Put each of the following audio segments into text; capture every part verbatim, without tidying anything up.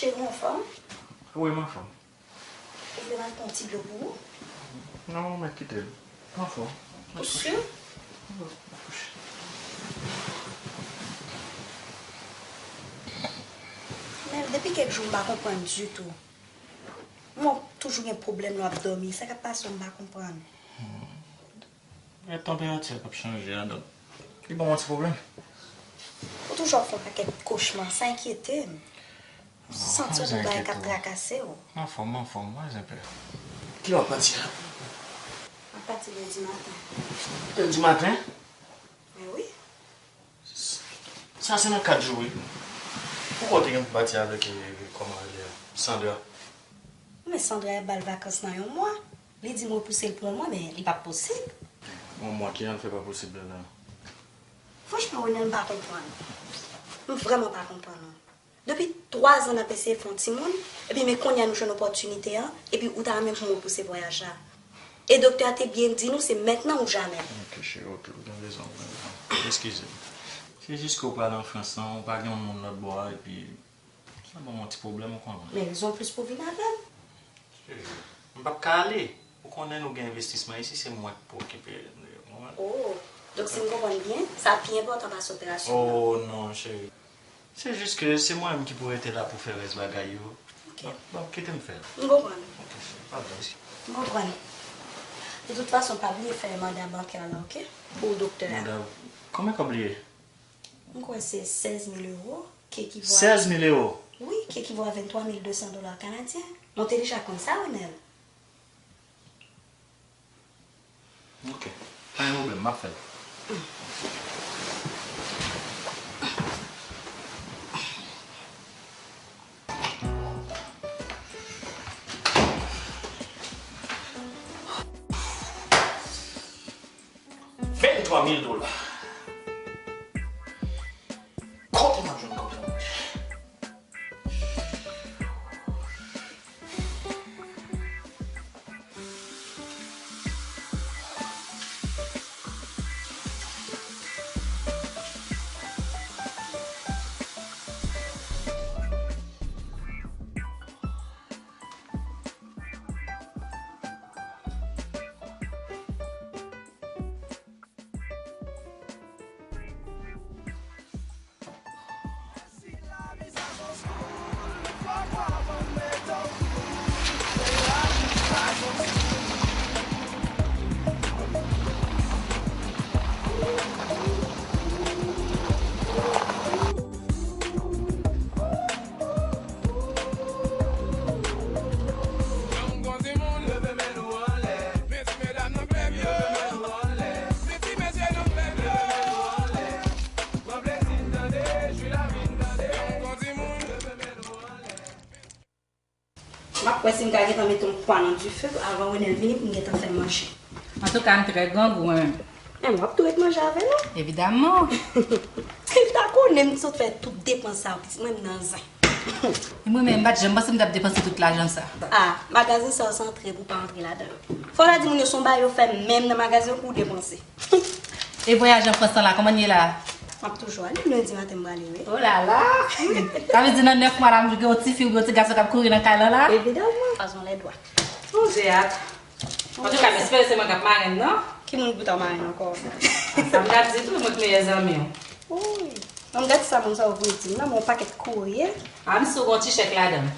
Cheri, ou anfòm? Wi, m anfòm. Ou vle m al pran yon ti dlo pou ou? Non, mèt kite l. M anfòm. Ou si? Men depi kèk jou, m pa konprann ditou. Mwen toujou gen pwoblèm lè w ap dòmi. Sa k ap pase w, m pa konprann. Gen tanperati a k ap chanje a, donk li ban m yon ti pwoblèm. Ou toujou ap fè yon pakèt kochma, sa enkyete m. M santi w gon bagay k ap trakase w. M anfòm, m anfòm, pa gen pè. Kilè w ap pati a? M ap pati lendi maten. Lendi maten? Men wi. Sa se nan kat jou, wi. Poukò w te gen pou pati avèk, e, kòman l rele a? Sandra. Men Sandra ap ba l vakans nan yon mwa. Li di m repouse l pou yon mwa, men li p ap posib. Yon mwa, kijan l fè pa posib la? Franchman, Ronel, m pa konprann. M vrèman pa konprann ou. Depi twa zan n ap eseye fè yon timoun, epi men kounye a nou jwenn opòtinite an, epi ou ta renmen pou m repouse vwayaj la. E doktè a te byen di nou, se mentnan ou jamè. Ok, cheri, ok, ou gen rezon, ou gen rezon. Eskize m. Se jis ke w prale an Frans lan, ou pa gen yon moun lòt bò a, epi sa ban m yon ti pwoblèm, ou konnen. Men rezon plis pou w vin avè m. Cheri, m p ap ka ale. Ou konnen nou gen envestisman isi, se mwen k pou okipe l, ou konprann? Oh, donk si m konprann byen, sa pi enpòtan pase operasyon an. Oh, non, cheri. Se jis ke se mwen menm ki pou rete la pou fè rès bagay yo. Ok. Bon, bon, kite m fè l. M konprann. Ok, cheri, pa vle. M konprann. De tout fason, pa bliye fè manda bankè la, ok? Pou doktè a. Manda, konbyen kòb li ye? M kwè se sèz mil ewo, ki ekivo a... Sèz mil ewo? Wi, ki ekivo a venntwa mil de san dola kanadyen. Mwen te deja konn sa, Ronel. Ok. Pa gen pwoblèm, m ap fè l. Venntwa mil dola. Kote m ap jwenn kòb sa? M ap wè si m ka gentan mete yon pwa nan dife avan Ronel vini pou m gentan fè manje. Antouka, m trè grangou, mwen menm. Men w ap tou ret manje avè nou? Evidaman. Si m ta konnen m t sot fè tout depans sa yo, pitit mwen, m nan zen. E mwen menm, m pa t janm panse m t ap depanse tout lajan sa. A, magazen sa yo se antre pou w pa antre ladan l. Fò w ta di moun yo se yon bagay yo fè menm nan magazen yo pou w depanse. E vwayaj an Frans lan la, kòman l ye la? M ap toujou ale, lendi maten m prale, wi. O la la! Sa vle di nan nèf mwa la, m gen yon ti fi oubyen yon ti gason k ap kouri nan kay lan la? Evidaman. Pazon lè dwa. Sonje a. Antouka, m espere se mwen k ap marenn nan. Ki moun pou ta marenn ankò? Sa m t ap di tou, mwen k meyè zanmi w. Wi. Bon, gad sa moun sa yo voye di m nan, men yon pakèt kourye. A, m si w gen yon ti chèk ladan l.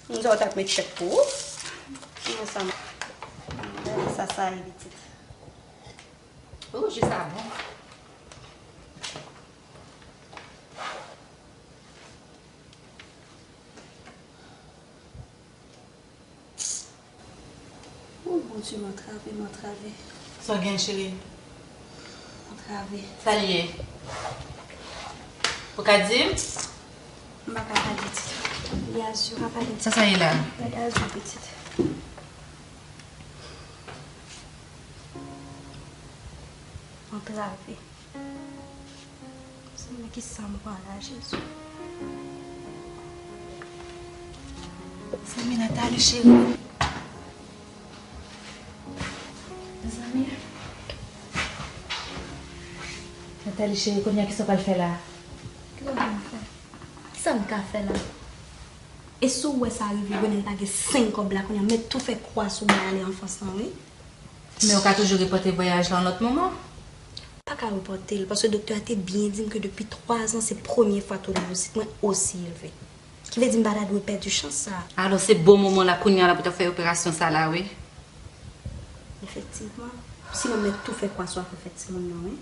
Moun sa yo t ap met chèk pou ou. Kòman sa, sa, sa ye pitit? Oh, ji sa bon. Oh, Bondye, m antrave, m antrave. Sa w gen, cheri? M antrave. Sa l ye? Ou ka di m? M pa ka pale, pitit. Li azi, pa pale. Sa sa ye la? Li azi, pitit. Antrave. Mezanmi, kisa m pran la, Jezi? Mezanmi, Nathalie, cheri. Mezanmi. Nathalie, cheri, kounye a, kisa w pral fè la? Kisa w pral fè? Kisa m ka fè la? E si w wè sa rive, Renel pa gen senk kòb la kounye a, mèt tou fè kwa sou bay ale anfans lan, wi. Men ou ka toujou repòte vwayaj la yon lòt moman. Pa ka repòte l, paske doktè a te byen di m ke depi twa zan, se premye fwa toulèzosit mwen osi elve. Ki vle di m pa ta dwe pèdi chans sa a. Alò, se bon moman la kounye a la pou ta fè operasyon sa la, wi. Efektivman. Sinon, mèt tou fè kwa sou afè fèt timoun nan, wi.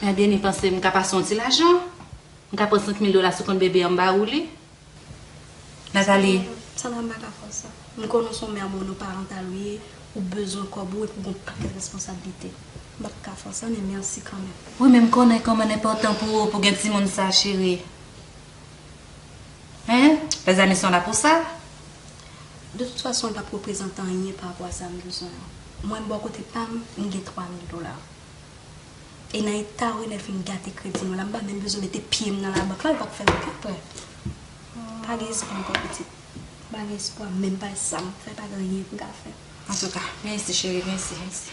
Men Deni panse m ka pase yon ti lajan. M ka pran senk mil dola sou kont bebe an m ba ou li. Nathalie. Sandra, m pa ka fè sa. M konnen w se yon mè monoparantal ou ye, ou bezwen kòb ou epi w gen yon pakèt responsablite. M p ap ka fè sa, men mèsi kanmenm. Wi, men m konnen kòman l enpòtan pou ou pou gen timoun sa, cheri. Hein? Lèzami son la pou sa. De tout fason, li p ap reprezante anyen pa rapò a sa m bezwen an. Mwen, bò kote pa m, m gen twa mil dola. E nan eta Renel fin gate kredi nou la, m pa menm bezwen mete pye m nan labank la, li p ap fè anyen. Pa gen espwa ankò, pitit. Pa gen espwa, menm pa sa m ap fè, pa gen anyen m ka fè. Antouka, mèsi, cheri, mèsi, mèsi.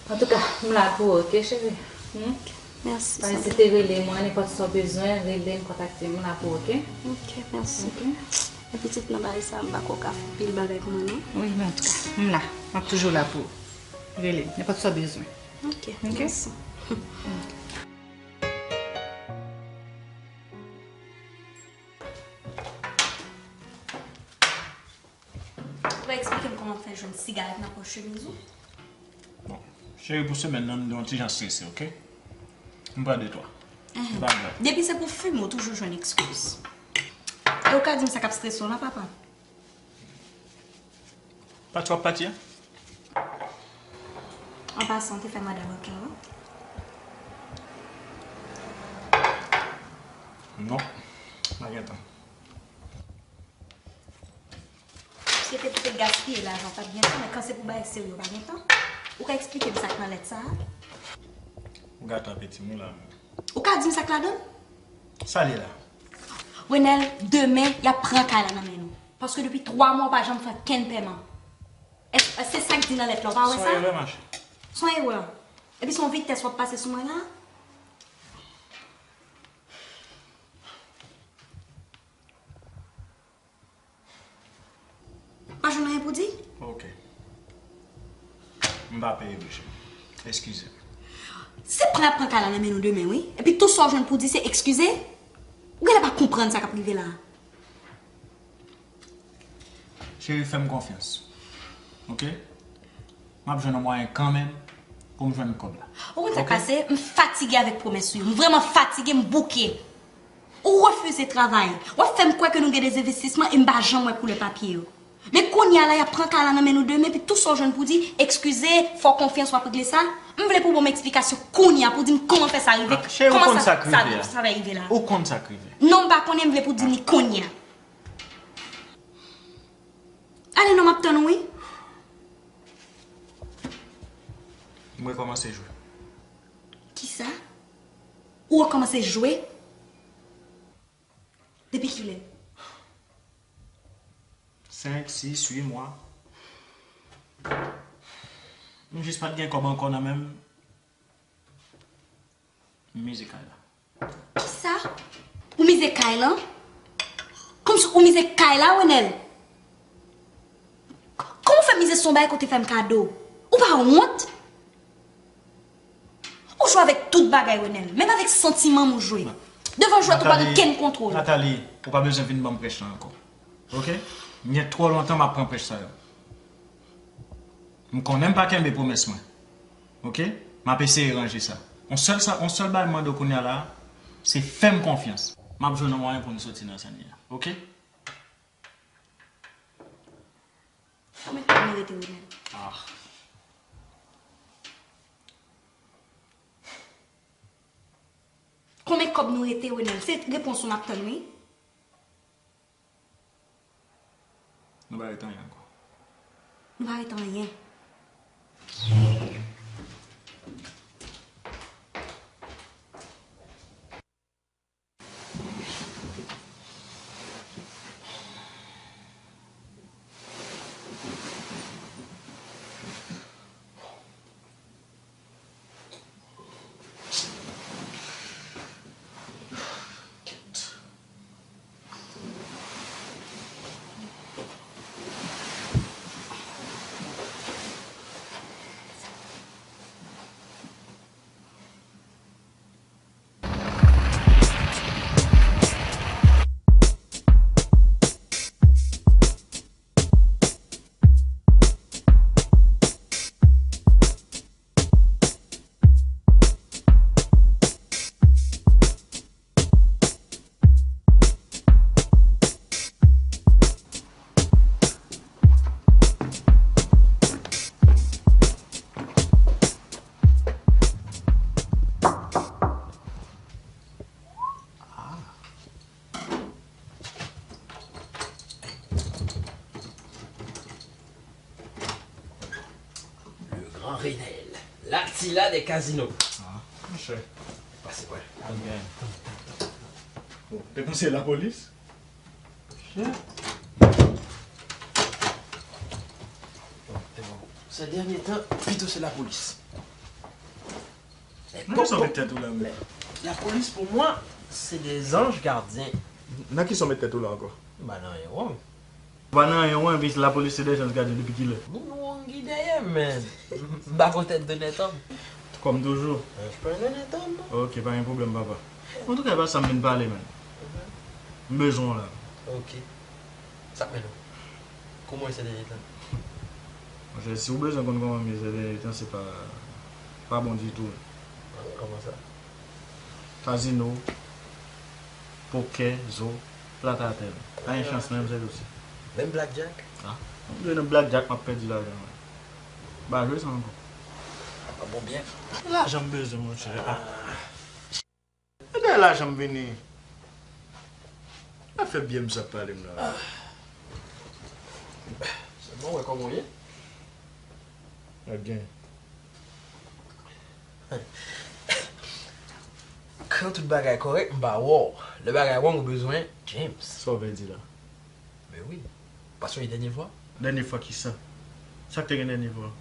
Antouka, m la pou ou, oke, cheri? Hmm? Mèsi, pa ezite rele mwen, nenpòt sa w bezwen, rele m, kontakte m, m la pou ou, oke? Oke, mèsi. Oke. Men pitit nan bagay sa, m pa kwè w ka fè pil bagay pou mwen, non. Wi, men antouka, m la. M ap toujou la pou ou. Rele m, nenpòt sa w bezwen. Oke, mèsi. Ou ka eksplike m kòman w fè jwenn sigarèt nan pòch chemiz ou? Bon, cheri, pou semèn nan, m yon ti jan strese, oke? M pran de twa. Se pa grav. Depi se pou fime, w toujou jwenn ekskiz. E ou ka di m sa k ap strese w la, papa? Pati w ap pati a? An pasan, w te fè manda bank la, wi. Non, pa gen tan. Si se te pou te gaspiye lajan, w t ap gen tan, men kan se pou bagay serye, w pa gen tan. Ou ka eksplike m sa k nan lèt sa a? Ou gate apeti m wi la menm. Ou ka di m sa k ladan l? Sa l ye la? Renel, demen, y ap pran kay la nan men nou. Paske depi twa mwa, w pa janm fè kenn pèman. Èske se sa k di nan lèt la, w pa wè sa? Se yon erè, ma cheri. Se yon erè. Epi se yon vitès w ap pase sou mwen la? Pa jwenn anyen pou di? Ok. M pa peye wi, cheri. Eskize m. Se pran ap pran kay la nan men nou demen, wi. Epi tou sa w jwenn pou di se eskize? Ou genlè pa konprann sa k ap rive la a. Cheri, fè m konfyans. Ok? M ap jwenn yon mwayen kanmenm pou m jwenn kòb la. Ou konn sa k pase? M fatige avèk pwomès ou yo. M vrèman fatige, m bouke. Ou refize travay. W ap fè m kwè ke nou gen de envestisman e m pa janm wè koulè papye yo. Men kounye a la, y ap pran kay la nan men nou demen, epi tou sa w jwenn pou di, eskize, fè w konfyans, w ap regle sa. M vle pou w ban m eksplikasyon kounye a, pou w di m kòman fè sa rive, kòman sa, sa, sa fè rive la. Ou konn sa k rive. Non, m pa konnen, m vle pou w di m li kounye a. Ale non, m ap tann ou, wi. M rekòmanse jwe. Kisa? Ou rekòmanse jwe? Depi kilè? Senk, sis, uit mwa. M jis pa t gen kòb ankò nan men m. M mize kay la. Kisa? Ou mize kay lan? Kòmsi ou mize kay la, Renel? Kòman w fè mize sou yon bagay ke w te fè m kado? Ou pa wont? Ou jwe avèk tout bagay, Renel. Menm avèk santiman m ou jwe. Devan jwèt ou pa gen kenn kontwòl. Nathalie, ou pa bezwen vin ban m prèch lan ankò. Ok? M gen twò lontan m ap pran prèch sa yo. M konnen m pa kenbe pwomès mwen. Ok? M ap eseye ranje sa. On sèl sa, on sèl bagay m mande w kounye a la, se fè m konfyans. M ap jwenn yon mwayen pou n soti nan sa n ye a. Ok? Konbyen kòb nou rete, Renel? Ah. Konbyen kòb nou rete, Renel? Se repons ou n ap tann, wi. Nou pa ret anyen ankò. Nou pa ret anyen. Henri Naël, l'Attila des casinos. Ah, monchè. Pase wè. Bon, te panse lapolis? Bon, se dènye tan, pito se lapolis. Nan kisa w met tèt ou la menm? Lapolis pou mwen, se de zanj gadyen. Nan kisa w met tèt ou la ankò? M pa nan anyen wrong. Ou pa nan anyen wrong, epi lapolis se de zanj gadyen depi kilè? Moun wrong ki dèyè m, men m pa konn tèt de nèt òm. Kòm toujou. Je suis pas un honnête homme. Ok, pa gen pwoblèm, papa. Antouka, e pa sa m vin pale, menn. M bezwen w la. Ok. Sa k mennen w? Kòman w ye se dènye tan? Monchè, si w bezwen konn kòman m ye se dènye tan, se pa, pa bon ditou. Ah, kòman sa? Kazino, pokè, zo, plat atè. Pa gen chans nan menm sèl osi. Menm blackjack? Ah, m jwe nan blackjack, m ap pèdi lajan mwen. M pa jwe sa ankò. Ah, bon, byen. Lajan m bezwen, monchè. Ah. E dèyè lajan m vini. Afè byen m sa ap pale m la. Sèlman w wè kòman w ye. Ak gen. Kan tout bagay kòrèk, m pa wè w. Lè bagay wrong, ou bezwen James. Sa w vle di la? Men wi. Paske dènye fwa. Dènye fwa kisa? Sa k te gen dènye fwa?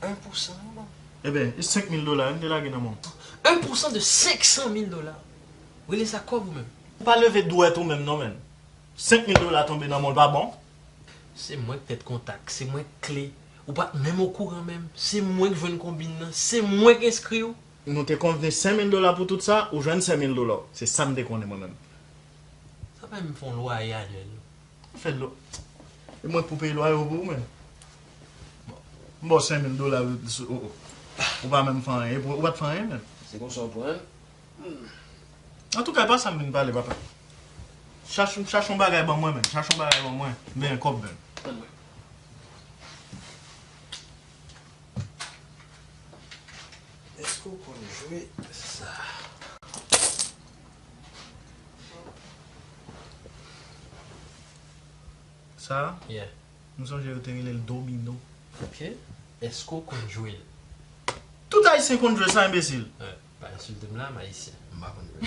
En pou san, non? Ebyen, e senk mil dola, m te lage nan men w. En pou san de senk san mil dola. Rele sa kòb ou menm? Ou pa leve dwèt ou menm, non, menn. Senk mil dola tonbe nan men w, l pa bon? Se mwen k tèt kontak, se mwen k kle. Ou pa t menm okouran menm. Se mwen k jwenn konbin nan, se mwen k enskri w. Nou te konvni senk mil dola pou tout sa, ou jwenn senk mil dola w. Se sa m te konnen mwen menm. Sa pa menm fè yon lwaye anyèl. Fè dlo. E mwen k pou peye lwaye w pou ou menm. M ba w senk mil dola, ou, ou, ou pa menm fè anyen, ou pa t fè anyen menm. Se konsa w pran l? Antouka, e pa sa m vin pale, papa. Chache, chache yon bagay ban mwen menm. Chache yon bagay ban mwen. M bezwen kòb menm. Tann mwen. Èske w konn jwe sa? Sa? Yeah. M sonje yo te rele l domino. Ok. Èske w konn jwe l? Tout Ayisyen konn jwe sa, enbesil. Eh, pa ensilte m la, m Ayisyen. M pa konn jwe l.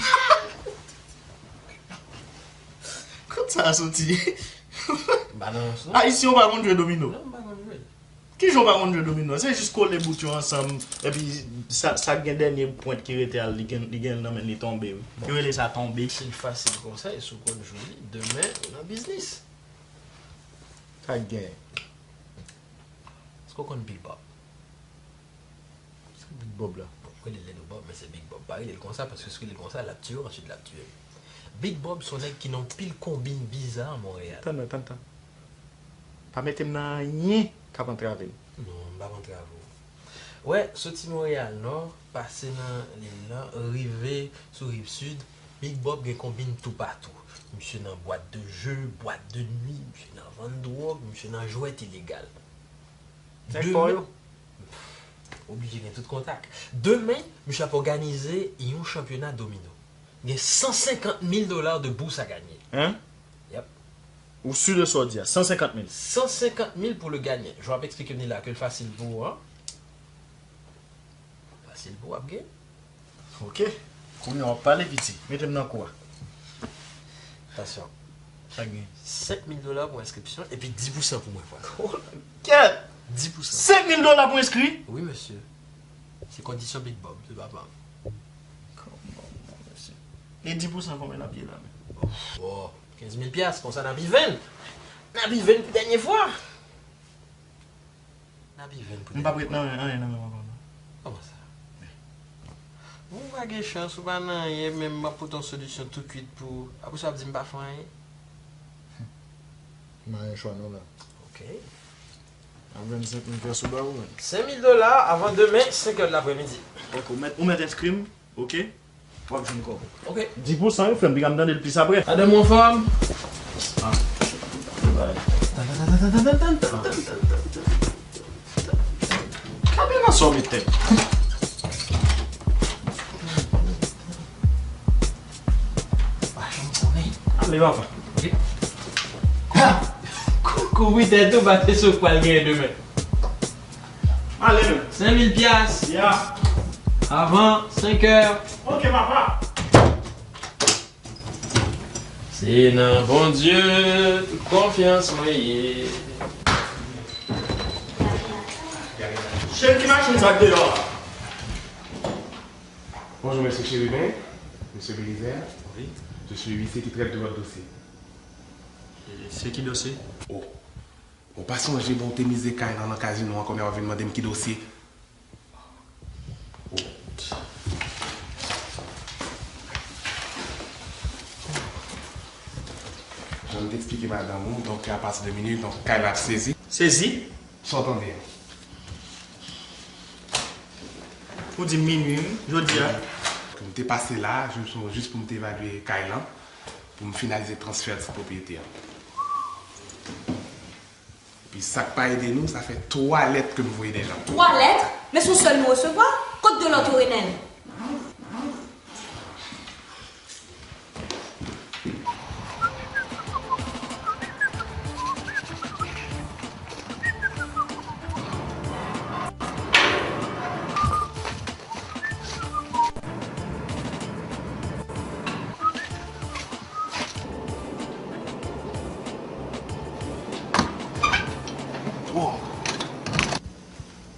Kot sa a soti? M pa nan rans, non. Ayisyen, w pa konn jwe domino? Non, m pa konn jwe l. Kijan w pa konn jwe domino? Se jis kole bout yo ansanm, epi sa, sa k gen dènye pwent ki rete a, li gen, li gen l nan men l, li tonbe, wi. Yo rele sa tonbe. Si l fasil konsa, e si w konn jwe li, demen, ou nan biznis. Sa k gen? Èske w konn Big Bob? Sa Big Bob la? Bon, m rele l Little Bob, men se Big Bob. Pa rele l konsa, paske si w rele l konsa, l ap tiye w, answit l ap tiye m. Big Bob se yon nèg ki nan yon pil konbin biza Monreyal. Tann, tann, tann. Pa mete m nan anyen k ap antrave m. Non, m p ap antrave w. Wè, soti Monreyal Nò, pase nan lil lan, rive sou riv sid, Big Bob gen konbin toupatou. Misye nan bwat de je, bwat de nwi, misye nan vann dwòg, misye nan jwèt ilegal. Nèg pa w yo? Demen, oblije gen tout kontak. Demen, misye ap òganize yon chanpyona domino. Gen san senkant mil dola de bous a ganye. Hein? Yep. Ou si de sa w di a? San senkant mil. San senkant mil pou le ganyen. Jan w ap eksplike m li la, ke l fasil pou ou an. Fasil pou w ap gen. Ok. Kounye a w ap pale piti. Mete m nan kou a. Atansyon. Sa k gen? Senk mil dola pou enskripsyon, epi dis pou san pou mwen, frè. Oh, kèt! Dis pou san. Senk mil dola pou enskri? Wi, mesye. Se kondisyon Big Bob, se papa m. Come on, mesye. E dis pou san konbyen l ap ye la menm? Oh, kenz mil pyas, konsa n ap even. N ap even pou dènye fwa. N ap even pou dènye fwa. M p ap ret nan anyen nan men w ankò non. Kòman sa? Ou pa gen chans, ou pa nan anyen, men m ap pote yon solisyon tou kwit pou ou. Apre sa w ap di m pa fè anyen. M pa gen chwa non la. Ok. Ap vennsenk mil pyas ou ba ou menm. Senk mil dola avan demen, senk è de lapremidi. Ok, ou mèt, ou mèt enskri m, ok? W ap jwenn kòb ou. Ok. Dis pou san yo, frè m, piga m tande l plis apre. Madanm ou anfòm? Ah. Gade nan sa w met tèt. Ale, papa. Ok. Ha! Kou-, kouvri tèt ou, pa te sou pral genyen demen. Ale men. Senk mil pyas. Ya. Avan senkè. Ok, papa. Se nan Bondye tout konfyans mwen ye. Cheri, ki machin sa k deyò a? Bonjour, monsieur Chérubin, monsieur Belizaire. Oui. Je suis l'huissier qui traite de votre dossier. E se ki dosye? Oh. Ou pa sonje bon, ou te mize kay lan nan kazino an, kounye a w ap vin mande m ki dosye? Jan m te eksplike madanm ou, donk, apati de minui, donk, kay la ap sezi. Sezi? Sa w tande a? Ou di minui, wi, jodi a. M te pase la, jis pou, jis pou m te evalye kay lan, pou m finalize transfè ti pwopriyete a. Epi sa k pa ede nou, sa fè twa lèt ke m voye deja. Twa lèt? Men se yon sèl nou resevwa. Kot de lòt yo, Renel? Wow.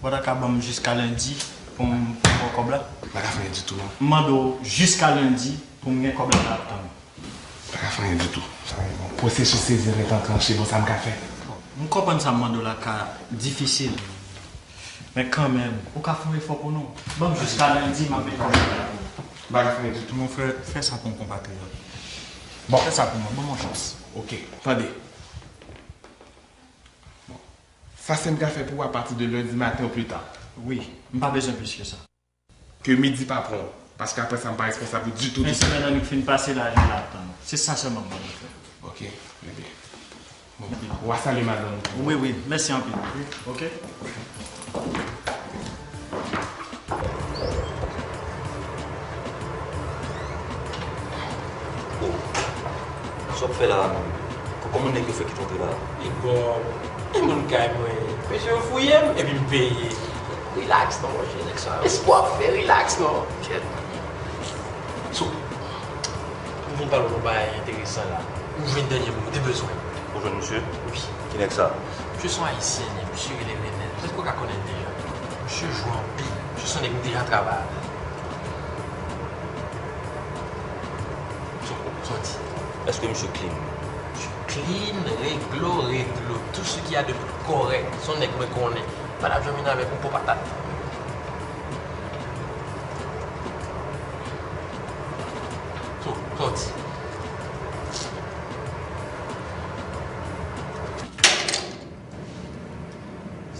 Ou pa ta ka ban m jiska lendi pou m, pou m pran kòb la? M pa ka fè anyen ditou, non. M mande w jiska lendi pou m gen kòb la, m ap tann ou. M pa ka fè anyen ditou. Sa, bon, pwosesis sezi an ret anklanche, bon, sa m ka fè? M konprann sa m mande w la ka difisil. Men kanmenm, ou ka fè yon efò pou nou. Ban m jiska lendi, m ap gen kòb la pou ou. M pa ka fè anyen ditou. Mon frè, fè sa pou yon konpatriyòt. Bon. Fè sa pou mwen, ban m yon chans. Ok, tande. Bon. Sa se m ka fè pou ou apati de lendi maten o pli ta. Wi, m pa bezwen plis ke sa. Ke midi pa pran w, paske apre sa m pa responsab ou ditou, ditou. Men semèn nan ki fin pase la, jodi a ap tann ou. Se sa sèlman m mande w fè. Ok, bebe. Bon, w a salye madanm ou. Wi, wi, mèsi anpil. Wi, ok. Oh, sa w ap fè la a menm? Kòman nèg yo fè kite w antre la a? E bon, e moun kay mwen, mesye yo fouye m, epi m peye. Rilaks non, monchè, nèg sa. Espwa ap fè, rilaks non. Kèt. So, m vin pale w yon bagay enteresan la. M jwenn dènye mo, m te bezwen. Ou jwenn misye? Wi. Ki nèg sa? Misye se yon ayisyen, li, misye rele Renel. Petèt ke w ka konnen l deja. Misye jwe anpil. Misye se yon nèg m deja travay avè l. So, sa w di? Èske misye clean? Misye clean, reglo, reglo. Tout ce qu'il y a de plus correct. Se yon nèg mwen konnen. Pa t ap janm vin avèk yon po patat. So, sa w di?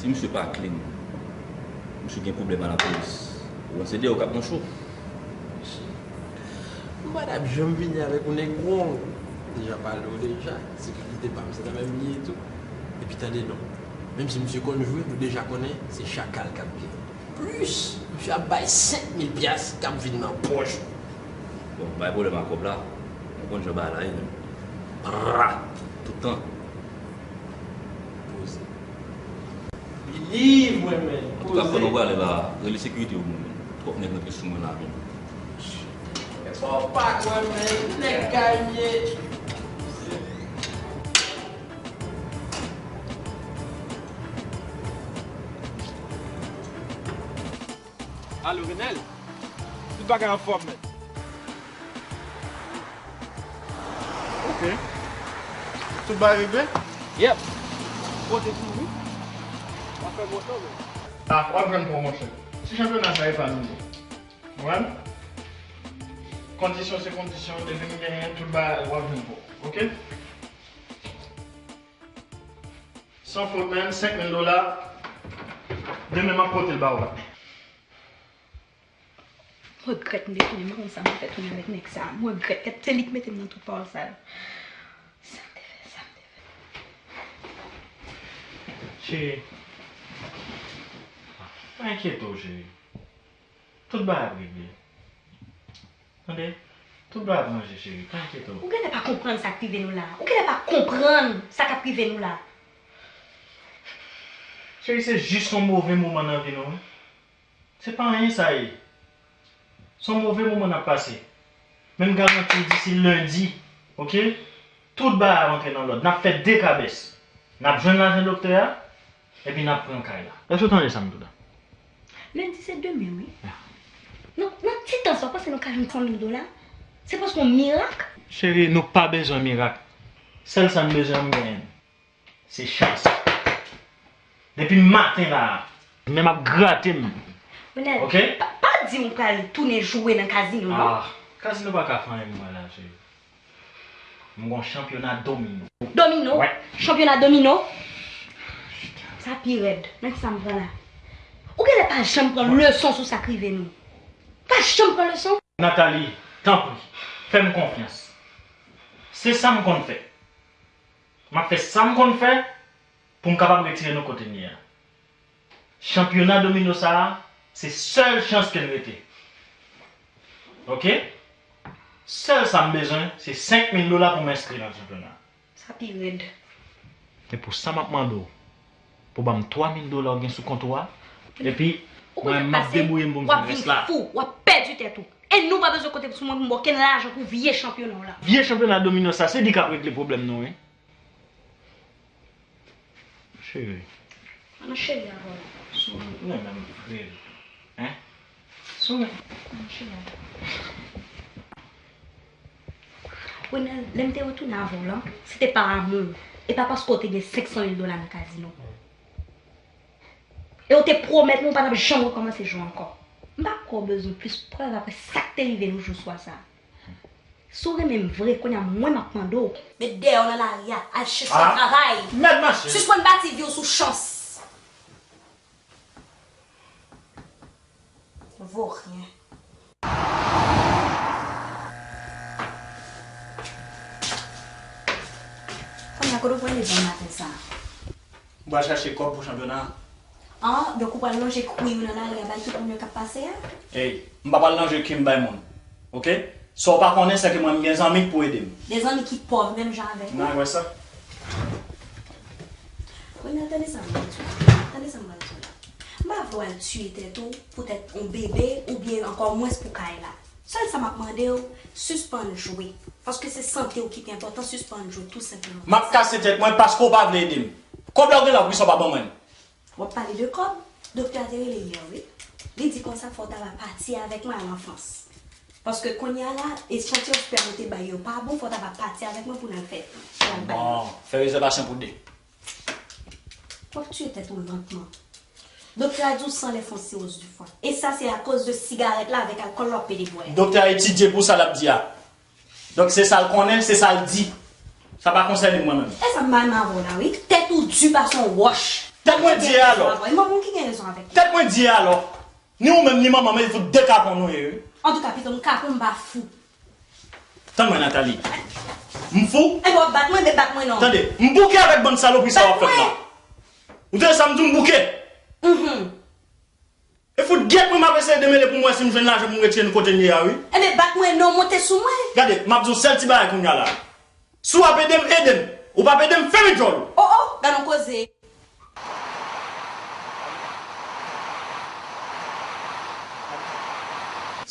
Si misye pa clean, misye gen pwoblèm a lapolis. Ou wè se deyò k ap pran cho. M pa t ap janm vini avèk yon nèg wrong. Deja pale w deja, sekirite pa m se nan menm li ye tou. Epi tande non, menm si misye konn jwe, nou deja konnen se chakal k ap gen. Plis, misye ap bay senk mil pyas k ap vin nan pòch ou. Bon, bay pwoblèm ak kòb la. Mwen konn jan bagay la ye menm. Pra! Tout tan. Poze. Believe mwen, man. Antouka, pandan w prale la, rele sekirite yo pou mwen, man. Twòp nèg rantre sou mwen la, man. Epa w pa kwè, man. Nèg kay m ye. Alo, Renel? Tout bagay anfòm, man. Ok. Tout bagay regle? Yep. Pote tou, wi. W ap fè gwo show, man. Ah, w ap jwenn pou w, monchè. Ti chanpyona sa e pa nou. Konprann? Kondisyon se kondisyon, depi m genyen, tout bagay w ap jwenn pou w. Ok? San fot, man, senk mil dola. Demen m ap pote l ba w la. M regrèt m te tounen, m pa konn sa m te fè tounen avèk nèg sa. M regrèt, se li k mete m nan tout pawòl sa yo. Sa m te fè, sa m te fè. Cheri, pa enkyete w, cheri. Tout bagay ap regle. Tande, tout bagay ap ranje, cheri. Pa enkyete w. Ou genlè pa konprann sa k rive nou la. Ou genlè pa konprann sa k ap rive nou la. Cheri, se jis yon move moman nan vi nou, wi. Se pa anyen sa ye. Se yon move moman n ap pase. Men m garanti w disi lendi, oke? Tout bagay ap antre nan lòd. N ap fè dekabès. N ap jwenn lajan doktè a, epi n ap pran kay la. Èske w tande sa m di w la? Lendi se demen, wi. Nan, nan ti tan sa, w panse nou ka jwenn san mil dola? Se paske yon mirak? Cheri, nou pa bezwen mirak. Sèl sa n bezwen, m genyen l. Se chans. Depi maten la a, men m ap grate m. Ronald, oke? Pa, pa di m ou pral tounen jwe nan kazino, non? Ah, kazino pa ka fè anyen pou mwen la, cheri. M gon chanpyona domino. Domino? Wè. Chanpyona domino? Sa pi rèd. Nan ki sa m pran la? Ou genlè pa janm pran leson sou sa k rive nou. Pa janm pran leson. Nathalie, tanpri, fè m konfyans. Se sa m konn fè. M ap fè sa m konn fè pou m kapab retire nou kote n ye a. Chanpyona domino sa a, se sèl chans ke n rete. Oke? Sèl sa m bezwen, se senk mil dola pou m enskri nan chanpyona. Sa pi rèd. E pou sa m ap mande w, pou ban m twa mil dola w gen sou kont ou a, epi mwen, m ap debouye m pou m jwenn rès la. Ou konn ap pase, w ap vin fou, w ap pèdi tèt ou. E nou pa bezwen konte sou mwen pou m ba w okenn lajan pou vye chanpyona w la. Vye chanpyona domino sa, se li k ap regle pwoblèm nou, wi. Cheri. An cheri avè w. Si w renmen m vre, hein? Si w renmen. An cheri avè w. Ronald, lè m te retounen avè w lan, se te pa amou, e pa paske w te gen senk san mil dola nan kazino. E w te pwomèt mwen w pa t ap janm rekòmanse jwe ankò. M pa kwè w bezwen plis prèv apre sa k te rive nou jou swa sa a. Si w renmen m vre, kounye a mwen m ap mande w. Met dèyè w nan lari a, al chèche yon travay. Mèd mache. Sispann bati vi w sou chans. Voryen. Kounye a, kote w pral depi maten sa a? M pral chache kòb pou chanpyona a. Ah, donk ou pral lonje kwi w nan lari a bay tout moun yo k ap pase a? Ey, m pa pral lonje kwi m bay moun. Oke? Sa w pa konnen, se ke mwen m gen zanmi k pou ede m. De zanmi ki pòv menm jan avèk ou? N a wè sa. Ronald, tande sa m pral di w la. Tande sa m pral di w la. M pa vle w al tiye tèt ou poutèt yon bebe oubyen ankò mwens pou kay la. Sèl sa m ap mande w, sispann jwe. Paske se sante w ki pi enpòtan, sispann jwe tou senpleman. M ap kase tèt mwen paske w pa vle ede m. Kòb la w gen la, poukisa w pa ban mwen l? W ap pale de kòb? Doktè a te rele yè, wi. Li di konsa fò w ta va pati avèk mwen al an Frans. Paske kounye a la, echantiyon spèm ou te bay yo pa bon, fò w ta va pati avèk mwen pou n al fè, pou n al bay yo. Bon, fè rezèvasyon pou de. W ap tiye tèt ou lantman. Doktè a di w san lè fon siwoz di fwa. E sa se akoz de sigarèt la avèk alkòl la w ap pede bwè. Doktè a etidye pou sa l ap di a. Donk se sa l konnen, se sa l di. Sa pa konsène mwen menm. E sa m pa renmen avè w la, wi. Tèt ou di pase yon wòch. Tèt mwen di alò. E manman w ki gen rezon avèk ou. Tèt mwen di alò. Ni ou menm, ni manman m, e fout de kapon nou ye, wi. Antouka, pito m kapon, m pa fou. Tann mwen, Nathalie. M fou? Enben, w ap bat mwen, men bat mwen non. Tande, m bouke avèk bann salopri sa w ap fè m la. Ou tande sa m di w, m bouke. Mhm. E fout gyèt mwen, m ap eseye demele pou m wè si m jwenn lajan pou m retire nou kote n ye a, wi. Enben, bat mwen non, monte sou mwen. Gade, m ap di w sèl ti bagay kounye a la. Si w ap ede m, ede m. Ou p ap ede m, fèmen djòl ou. Oh, oh, gade yon koze.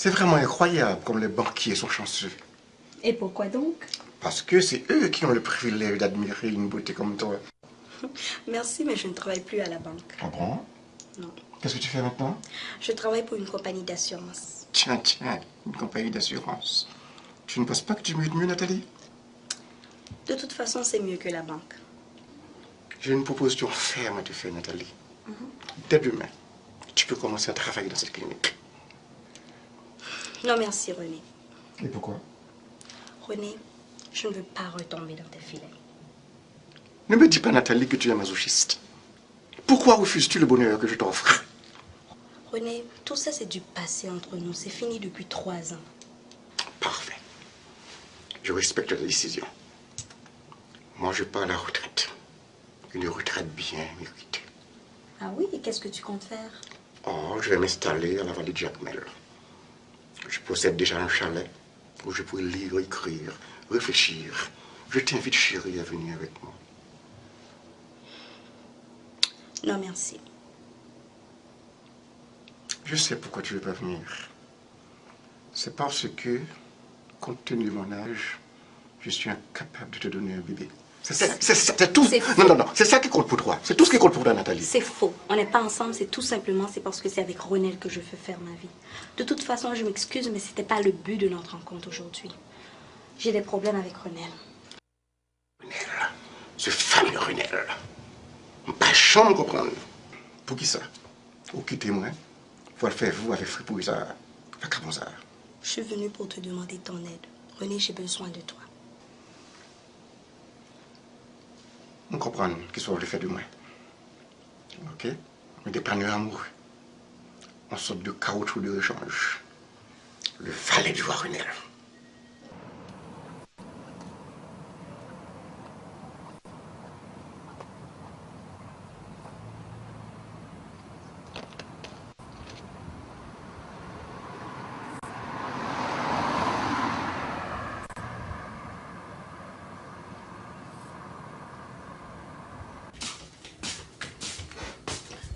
C'est vraiment incroyable comme les banquiers sont chanceux. Et pourquoi donc? Parce que c'est eux qui ont le privilège d'admirer une beauté comme toi. Merci, mais je ne travaille plus à la banque. Ah bon? Non. Qu'est-ce que tu fais maintenant? Je travaille pour une compagnie d'assurance. Tiens, tiens, une compagnie d'assurance. Tu ne penses pas que tu mérites mieux, Nathalie? De toute façon, c'est mieux que la banque. J'ai une proposition ferme à te faire, Nathalie. Mhm. Dès demain, tu peux commencer à travailler dans cette clinique. Non, merci, René. Et pourquoi? René, je ne veux pas retomber dans tes filets. Ne me dis pas, Nathalie, que tu es masochiste. Pourquoi refuses-tu le bonheur que je t'offre? René, tout ça c'est du passé entre nous, c'est fini depuis trois ans. Parfait. Je respecte ta décision. Moi, je pars à la retraite. Une retraite bien méritée. Ah oui, et qu'est-ce que tu comptes faire? Oh, je vais m'installer à la vallée de Jacmel. Je possède déjà un chalet où je pourrai lire, écrire, réfléchir. Je t'invite, chérie, à venir avec moi. Non, merci. Je sais pourquoi tu veux pas venir. C'est parce que, compte tenu de mon âge, je suis incapable de te donner un bébé. C'est ça, c'est ça, c'est tout. C'est Non, faux. Non, non, c'est ça qui compte pour toi. C'est tout ce qui compte pour toi, Nathalie. C'est faux. On n'est pas ensemble, c'est tout simplement c'est parce que c'est avec Ronel que je veux faire ma vie. De toute façon, je m'excuse, mais c'était pas le but de notre rencontre aujourd'hui. J'ai des problèmes avec Ronel. Renel, ce fameux Renel. M pa janm konprann. Poukisa ou kite mwen pou al fè vou avèk fripouri sa, vakabon sa? Je suis venue pour te demander ton aide. René, j'ai besoin de toi. M konprann kisa w vle fè de mwen. Ok? Mwen depann amoureux. Yon sòt de caoutchouc de rechange. Le valet du roi Renel.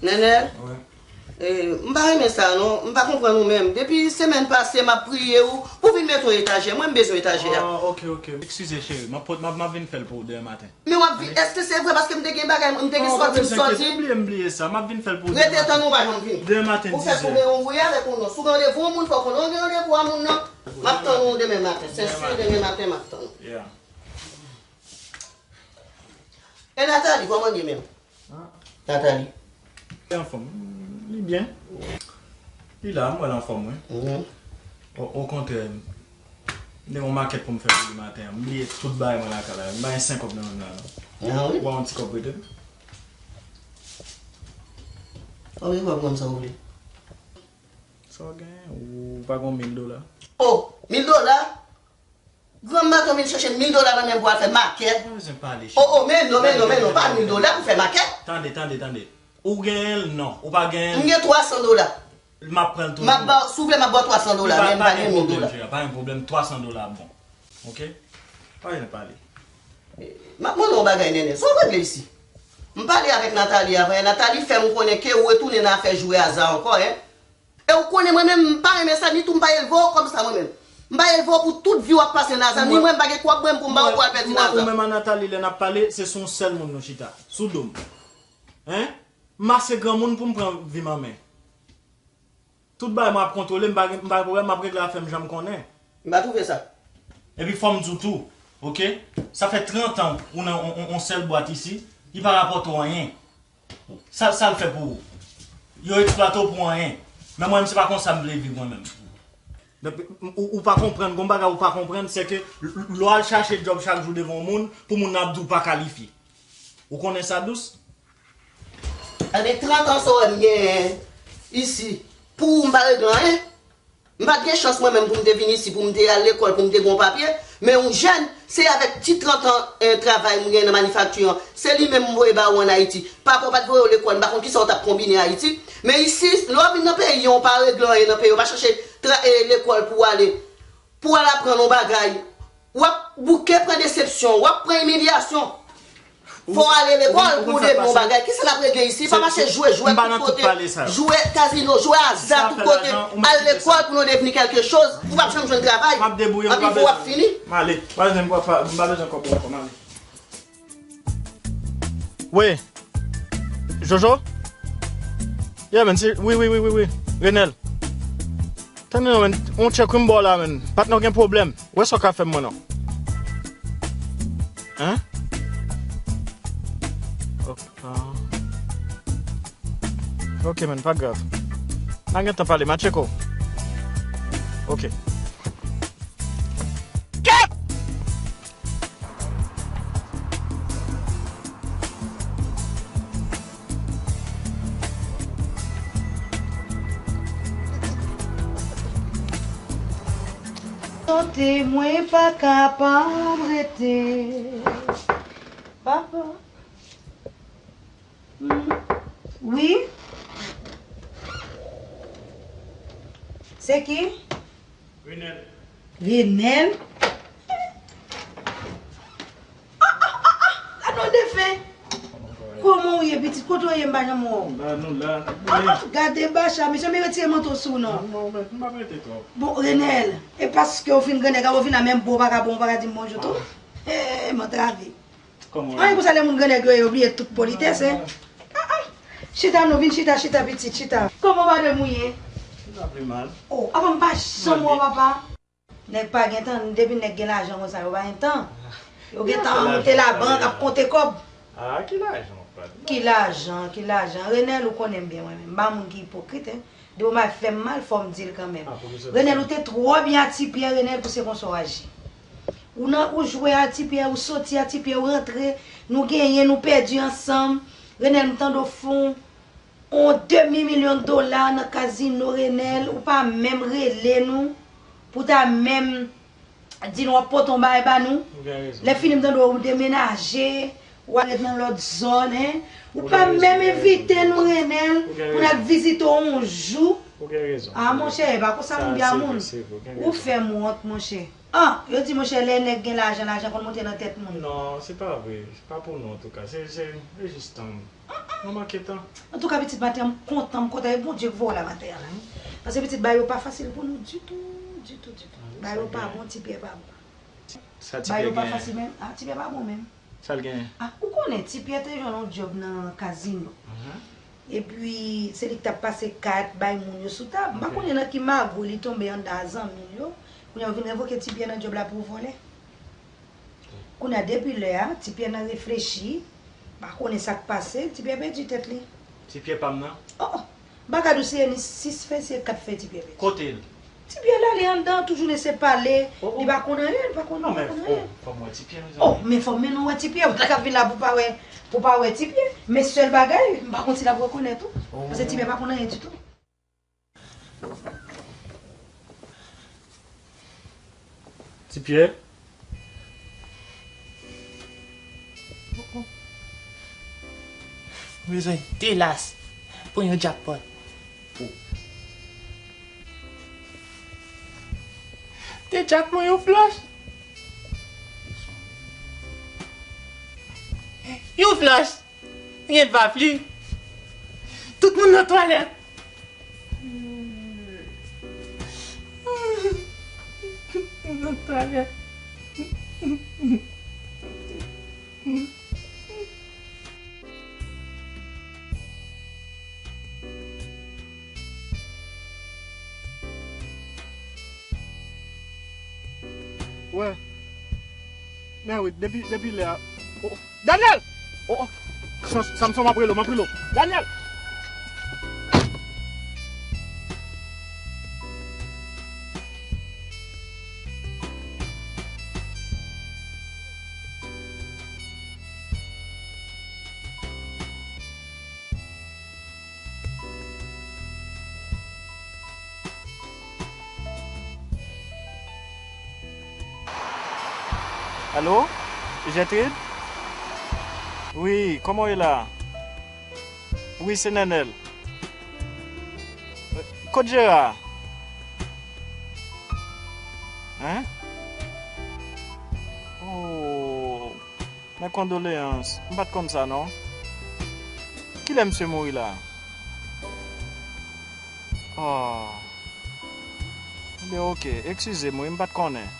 Nènèl, eh, m pa renmen sa non, m pa konprann ou menm. Depi semèn pase m ap priye ou pou vin mete yon etajè. Mwen m bezwen etajè a. Oh, ok, ok. Eskize cheri, m ap pot, m ap, m ap vin fè l pou ou demen maten. Men w ap vin, èske se vre paske m te gen bagay, m te gen sòti, m sòti. Bliye, m bliye sa, m ap vin fè l pou ou Rete tann ou pa janm vin. Demen maten Ou fè dizè. Tounen yon wouy avèk yon non. Si w gen randevou yon moun fò w konnen w gen randevou a moun nan. M ap tann ou demen maten. Sensir demen maten m ap tann ou. Yeah. E Nathalie, kòman l ye menm? Nathalie. Li anfòm. Li byen. Li la, m wè l anfòm, wi. O- Okontrè, m gen yon makèt pou m fè pou li maten an. M bliye tout bagay mwen lakay la. M pa gen senk kòb nan men m la, non. Ah wi? Ou pa yon ti kòb prete m? Kòb li, w ap pran sa w vle. Sa w genyen? Ou pa gen yon mil dola? Oh, mil dola? Granm maten vin chèche mil dola nan men m pou al fè makèt. Mwen bezwen pale, cheri. Oh, oh, men non, men non, men non, pa mil dola pou fè makèt. Tande, tande, tande. Ou genyen l, non. Ou pa genyen M l. Gen twa san dola. M ap pran l toujou. M ap ba, si w vle, m ap ba w twa san dola, men m pa gen mil dola. Pa gen pwoblèm, twa san dola ap bon. Ok? Pa gen pale. M ap mande w yon bagay, Nènè. Sa w regle isi? M pale avèk Nathalie avan yè. Nathalie fè m konnen ke ou retounen nan afè jwe aza ankò, en. E ou konnen mwen menm, m pa renmen sa, ni tou m pa elve w kòm sa mwen menm. M pa elve w pou tout vi w ap pase nan aza, ni mwen m pa gen kòb mwen pou m ba w pou al pèdi nan aza. Ou menm ak Nathalie, lè n ap pale, se sou yon sèl moun nou chita. Sou do m. Hein? M ase granmoun pou m pran vi m an men. Tout bagay mwen ap kontwole, m pa gen, m pa gen pwoblèm, m ap regle afè m jan m konnen. M pa twouve sa. Epi fò m di w tou, ok? Sa fè trant an ou nan on, on, on sèl bwat isi, li pa rapòte w anyen. Sa, sa l fè pou ou? Yo eksplwate w pou anyen. Men mwen menm, se pa konsa m vle viv mwen menm. Donk, ou, ou pa konprann, gon bagay ou pa konprann, se ke l, l, lè w al chache djòb chak jou devan yon moun, pou moun nan ap di w pa kalifye. Ou konnen sa dous? Sa gen trant an sa w wè m genyen isi. Pou ou m pa regle anyen. M pa t gen chans mwen menm pou m te vin isi, pou m te al lekòl, pou m te gen yon papye. Men yon jèn, se avèk ti trant an travay m gen nan manifakti an. Se li menm m voye ba ou ann Ayiti. Papa w pa t voye w lekòl, m pa konn kisa w t ap konbine Ayiti. Men isi, lè w vin nan peyi an, w pa regle anyen nan peyi, w pa chache tra- e, lekòl pou w ale. Pou w al aprann yon bagay, w ap bouke pran desepsyon, w ap pran imilyasyon. Fò w ale lekòl pou w devni yon bagay. Kisa n ap regle isi? Pa mache jwe jwèt tout kote, jwe kazino, jwe aza tout kote. Al lekòl pou nou devni kèlke choz. Ou p ap janm jwenn travay. Anpi fò w ap fini. M ale. M pa bezwen, m pa bezwen kòb ou ankò, m ale. Wi. Jojo? Yeah, man, se, wi, wi, wi, wi, wi. Renel. Tande non, man, on tchèk wi m ba w la, man. Patnè w gen pwoblèm. Wè sa w ka fè m mwen non. Hein? Ok, ah. Ok, man, pa grav. N a gentan pale, m a tcheke w. Ok. Kèt! Tante mwen pa kapab rete. Papa. Wi. Se ki? Renel. Renel? Ah, ah, ah, ah! Gade yon defen! Kòman w ye, pitit? Kote w M pa janm wè w. La, nou la, n ap goumen. Ah, ah, gade Bacha, mezanmi, retire manto sou w non. Non, non, men, m ap rete twòp. Bon, Renel, e paske w fin grannèg, ou vin la menm bon, ou pa ka bon, ou pa ka di m bonjou tou. Eh, m antrave. Kòman w ye? Ay, konsa lè moun grannèg yo ye, yo bliye tout politès, hein. Ah, ah. Chita non, vin chita, chita pitit, chita. Kòman madanm ou ye? Li pa pi mal. Oh, apa m pa janm wè w, papa? Nèg pa gen tan, depi nèg gen lajan konsa, yo pa gen tan. Yo gen tan moute labank, ap konte kòb. Ah, ki lajan w pale? Ki lajan, ki lajan? Renel, ou konnen m byen mwen menm. M pa moun ki ipokrit, hein. Depi w mal fè m mal, fò m di l kanmenm. Ah, pou ki sòti? Renel, ou te twò byen a Ti Pyè, Renel, pou se konsa w aji. Ou nan, ou jwe a Ti Pyè, ou soti a Ti Pyè, ou rantre, nou genyen, nou pèdi ansanm. Renel, m tande w fè yon demi milyon dola nan kazino, Renel, ou pa menm rele nou, pou ta menm di nou w ap pote yon bagay ba nou. Ou gen rezon. Lè fini m tande w demenaje, w al ret nan lòt zòn, hein. Ou pa menm envite nou, Renel, pou n al vizite w yon jou. Ou gen rezon. Ah, monchè, e pa konsa moun gen moun. Ou fè m wont, monchè. Ah, yo di, monchè, lè nèg gen lajan, lajan konn monte nan tèt moun. Non, se pa vre. Se pa pou nou, antouka. Se, se, se jis tan. Nou manke tan. Antouka, pitit, maten an, m kontan, m kontan. E Bondye k voye w la maten an la. Paske, pitit, bagay yo pa fasil pou nou ditou, ditou, ditou. Bagay yo pa bon, Ti Pyè pa bon. Bagay yo pa fasil menm. Ah, Ti Pyè pa bon menm. Sa l genyen? Ah, ou konnen, Ti Pyè te jwenn yon djòb nan kazino. Epi, se li k t ap pase kat, bay moun yo sou tab. M pa konnen nan ki magouy li tonbe anndan a zanmi l yo. Kounye a, yo vin revoke Ti Pyè nan djòb la pou vòlè. Kounye a, depi lè a, Ti Pyè nan reflechi, pa konnen sa k pase, Ti Pyè pèdi tèt li. Ti Pyè pa m nan? Oh, oh. M pa ka di w si se ni sis fè, si se kat fè Ti Pyè pèdi. Kote l? Ti Pyè la, li anndan, tout jounen se pale, li pa konn anyen, li pa konn, li pa konn anyen. Non, men, oh, fò m wè Ti Pyè, mezanmi. Oh, men fò m mennen w wè Ti Pyè, ou ta ka vin la pou pa wè, pou pa wè Ti Pyè. Men sèl bagay, m pa konn si l ap rekonèt ou. Paske Ti Pyè pa konn anyen ditou. Ti Pyè. Mwen bezwen de las pou yon jackpot. De jack mwen yon flòch. Yon flòch. Gen vaf li. Tout moun nan twalèt. Tout moun nan twalèt. Wè. Men wi, depi, depi lè a. Oh, oh. Daniel! Oh, oh. Samson, m ap rele w, m ap rele w. Daniel! Alo? Gertrude? Wi, kòman w ye la? Wi, se Nènèl. Kot Jera? Hein? Oh. Mes condoléances. M pa t konn sa non. Kilè misye mouri la? Oh. Ebyen, oke. Eskize m, wi, m pa t konnen.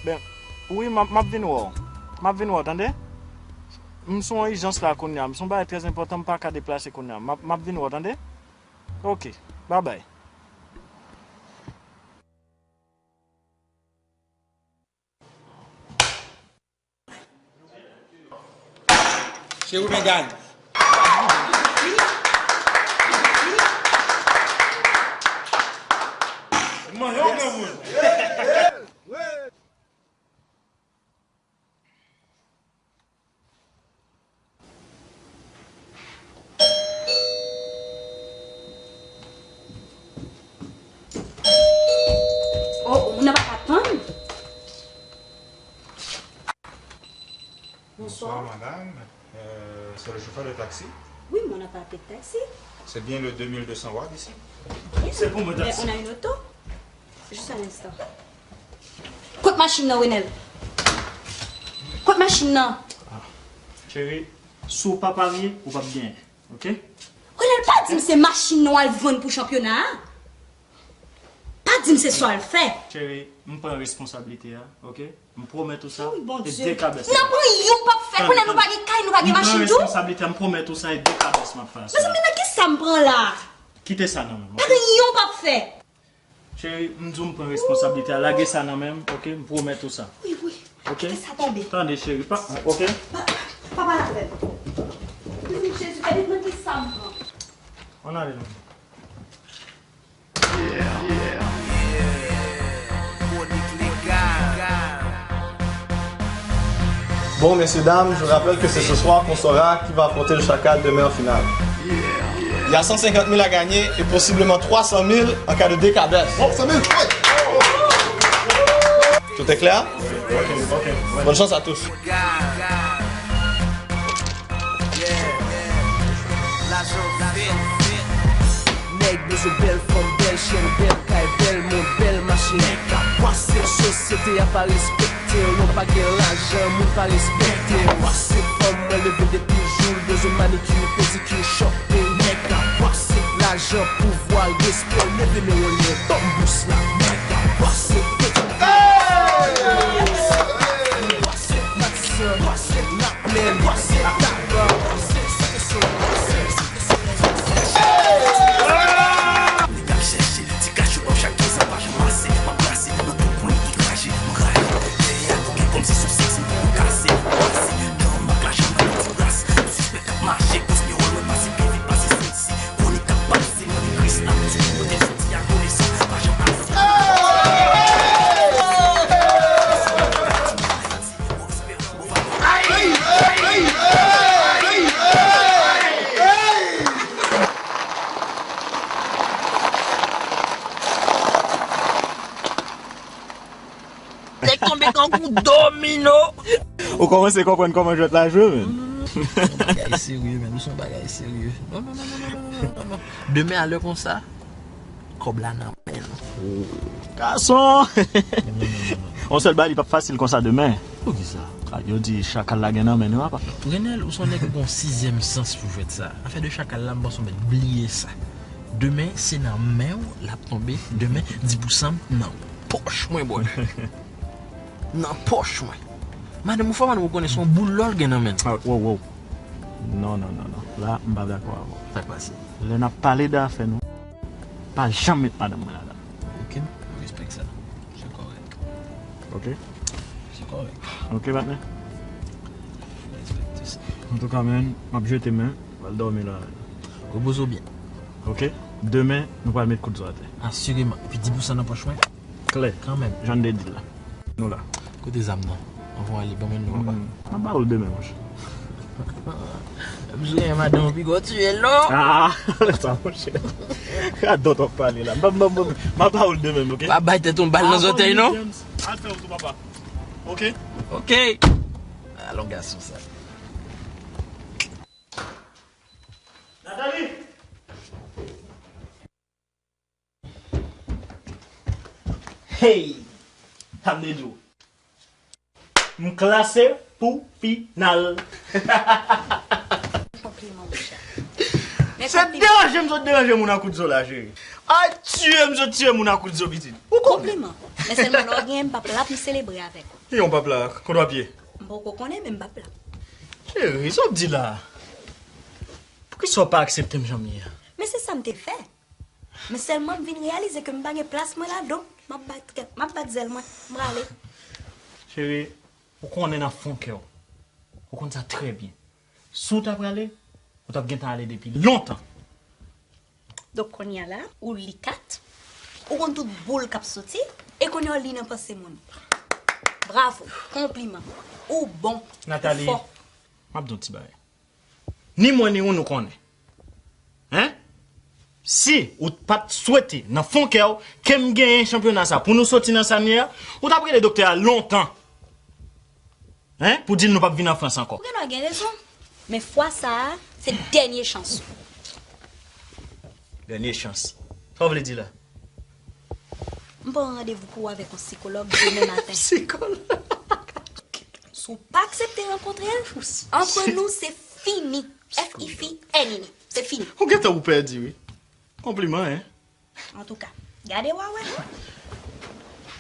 Ben, wi, m ap, m ap vin wè w. M ap vin wè w, tande? M sou yon ijans la kounye a. M sou yon bagay trè enpòtan, m pa ka deplase kounye a. M ap, m ap vin wè w, tande? Oke. Babay. Cheri, men gad. Manje yon granmoun. Oh, moun nan pa ka tann. Bonsoir. Bonsoir, madame. Euh, c'est le chauffeur de taxi? Oui, mon appartement de taxi. C'est bien le deux mille deux cent wad ici? Oui, c'est pour mon taxi. Mais on a une auto. Juste un instant. Kot machin nan, Renel? Kot machin nan? Ah, cheri, Si w pa parye, ou p ap genyen. Oke? Renel, pa di m se machin nan w al vann pou chanpyona a. Pa di m se sa w al fè. Cheri, m pran responsablite a, oke? M pwomèt ou sa. Wi, Bondye. E de kabès. N ap pran yon p ap fè. Kounye a nou pa gen kay, nou pa gen machin tou. M pran responsablite a, m pwomèt ou sa, e de kabès m ap fè. Mezanmi, nan kisa m pran la? Kite sa nan men m, oke? Pa gen yon p ap fè. Cheri, m di w m pran responsablite a. Lage sa nan men m, oke? M pwomèt ou sa. Wi, wi. Oke? Kite sa tonbe. Tande, cheri, pa, oke? Pa, pa pale avè m. Mezanmi, Jezi, gade nan kisa m pran. Ann ale non. Bon, messieurs, dames, je vous rappelle que c'est ce soir qu'on saura qui va affronter le chacal demain en finale. Il y a cent cinquante mille à gagner et possiblement trois cent mille en cas de décabesse. Trois cent mille, ouais. Tout est clair? Bonne chance à tous. Lajan fèt. Nèg bezwen bèl fanm, bèl chen, bèl kay, bèl mont, bèl machin. Nèg ap pase. Sosyete a pa respekte w, non, pa gen lajan, moun pa respekte w. Pase fanm mwen leve depi jou l bezwen manikir, pedikir, shopping. Nèg ap pase. Lajan, pouvwa, respè, leve men w anlè, banm bous la. Nèg ap pase. Pase Matizan, pase Laplèn, pase Taba, pase Site Solèy, pase Site Solèy. Nèg al chèche ti kachou, chak kizan pa janm ase. M ap brase nan tout kwen ki krache, m rayi. Peyi a bouke kòmsi sou sèks, m pou kase, m pase. Nan mak lajan, mwen nan ti ras. M sispèk k ap mache, kòz miwòl mwen pase pi vit pase sèlsi. Kwonik k ap pase, mande Kris la, m di nou kote soti a, konesan pa janm ase. Nèg tonbe tankou domino. Ou kòmanse konprann kòman jwèt la jwe, men. Non, non, non, non, non, bagay serye, men. Nou se yon bagay serye. Non, non, non, non, non, non, non, non, non. Demen a lè konsa, kòb la nan men nou. Gason! Non, non, non, non, non. Yon sèl bagay, li p ap fasil konsa demen. Poukisa? Ah, yo di chakal la gen nan men nou, apa. Renel, ou se yon nèg ki gen yon sizyèm sans pou jwèt sa. Afè de chakal la, m panse w mèt bliye sa. Demen, se nan men w l ap tonbe. Demen, dis pou san m nan pòch mwen, bòy. Nan pòch mwen. Madanm ou fò, madanm ou konnen se yon boul lò l gen nan men l. Ah, wow, wow. Non, non, non, non. La, m pa dakò avè w. Sa k pase? Lè n ap pale de afè nou, pa janm met madanm mwen ladan. Ok, m respekte sa. Se kòrèk. Ok? Se kòrèk. Ok, patnè? M respekte sa. Antouka, men, m ap jete men, m al dòmi la. Repoze w byen. Ok? Demen, nou pral met kout zo atè. Asireman. Epi dis pou san nan pòch mwen. Klè. Kanmenm. Jan n te di l la. Nou la. Kote zam nan? Anvan w ale, ban mwen l non, papa. Hmm. M ap ba ou l demen, monchè. M sou gen madanm ou pi gwo tiye l non. Ah, lè sa, monchè. Gadon w ap pale la. Ban, ban, ban, m ap ba ou l demen, ok? Pa bay tèt yon bal nan zòtèy non. Al fè w tou, papa. Ok? Ok. Alon gason sa. Nathalie! Hey! Sa m te di w. M klase pou final. Konpliman, monchè. Men se konpliman. Deranje m sot deranje moun ak kout zo la, cheri. Ay, tiye m sot tiye moun ak kout zo, pitit. Ou konnen. Konpliman. Men sèlman lè w genyen m p ap la pou m selebre avèk ou. Yon p ap la, kote w ap ye? M poko konnen, men m p ap la. Cheri, sa w ap di la? Poukisa w pa aksepte m jan m ye a? Men se sa m te fè. Men sèlman m vin reyalize ke m pa gen plas mwen la, donk m ap bat, m ap bat zèl mwen, m prale. Cheri, ou konnen nan fon kè w. Ou konn sa trè byen. Si w ta prale, ou t ap gentan ale depi lontan. Donk kounye a la, ou li kat, ou konn tout boul k ap soti, e kounye a w li nan panse moun. Bravo, konpliman. Ou bon, ou fò. Nathalie, m ap di w yon ti bagay. Ni mwen ni ou nou konnen. Hein? Si ou t pa t swete nan fon kè w ke m genyen chanpyona sa pou nou soti nan sa n ye a, ou t ap rele doktè a lontan. Hein? Pou di l nou p ap vin an Frans ankò. Ou gendwa gen rezon. Men fwa sa a, se dènye chans ou. Dènye chans. Sa w vle di la? M pran randevou pou w avèk yon sikològ demen maten. Sikològ? Si w pa aksepte rankontre l, antre nou, se Fini. F I F I N I. Se fini. Ou gentan ou pèdi, wi. Konpliman, en. Antouka, gade w a wè.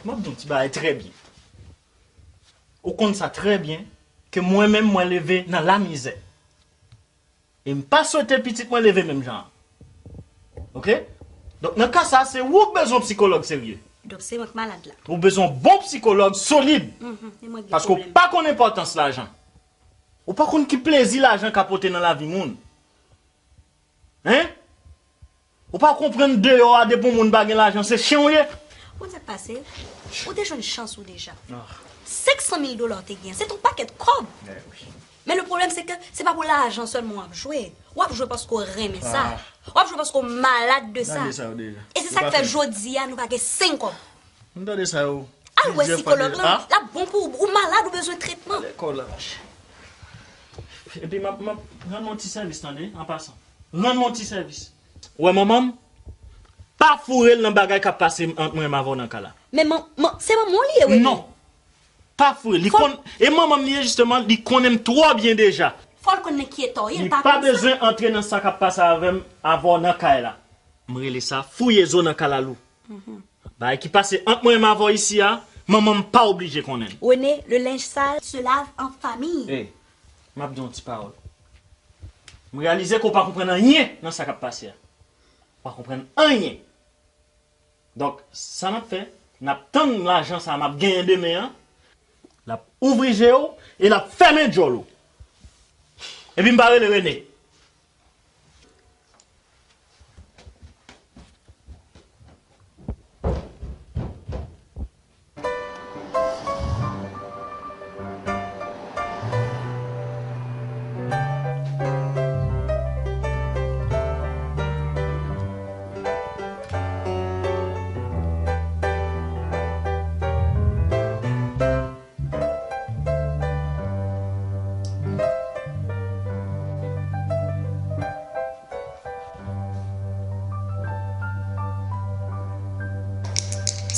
M ap di w yon ti bagay trè byen. Ou konn sa trè byen ke mwen menm mwen leve nan lamizè. E m pa swete pitit mwen leve menm jan an. Oke? Donk, nan ka sa, se ou k bezwen yon sikològ serye. Donk, se mwen k malad la. Ou bezwen yon bon sikològ solid. Mhm, e mwen k gen pwoblèm. Paske ou pa konn enpòtans lajan. Ou pa konn ki plezi lajan ka pote nan lavi moun. Hein? Ou pa konprann deyò a, depi yon moun pa gen lajan, se chen w ye? Ou konn sa k pase? Ou te jwenn chans ou deja. Ah. Senk san mil dola w te gen, se t yon pakèt kòb. Eh wi. Men le pwoblèm, se ke se pa pou lajan sèlman w ap jwe. W ap jwe paske w renmen sa. Ah. W ap jwe paske w malad de sa. Gade sa yo deja. E se sa k fè jodi a nou pa gen senk kòb. M tande sa yo. Al wè sikològ lan, l ap bon pou ou. Ou malad, ou bezwen tretman. Lekòl la, mache. Epi m ap, m ap rann mwen yon ti sèvis, tande, an pasan. Rann mwen yon ti sèvis. Ou wè manman m? Pa foure l nan bagay k ap pase ant mwen menm avè w nan kay la. Men man, man, se manman w li ye, wi. Non. Pa foure l. Li konn, e manman m li ye, jisteman, li konnen m twò byen deja. Fò l konn nan ki eta w ye, li pa konn sa. Li pa bezwen antre nan sa k ap pase avè m, avè w nan kay la. M rele sa fouye zo nan kalalou. Mhm. Bagay ki pase ant mwen menm avè w isi a, manman m pa oblije konnen l. René, le linge sale se lave en famille. Ey, m ap di w yon ti pawòl. M reyalize ke w pa konprann anyen nan sa k ap pase a. W pa konprann anyen. Donk, sa n ap fè, n ap tann lajan sa a m ap genyen demen an, l ap ouvri je w e l ap fèmen djòl ou. Epi m pa rele René.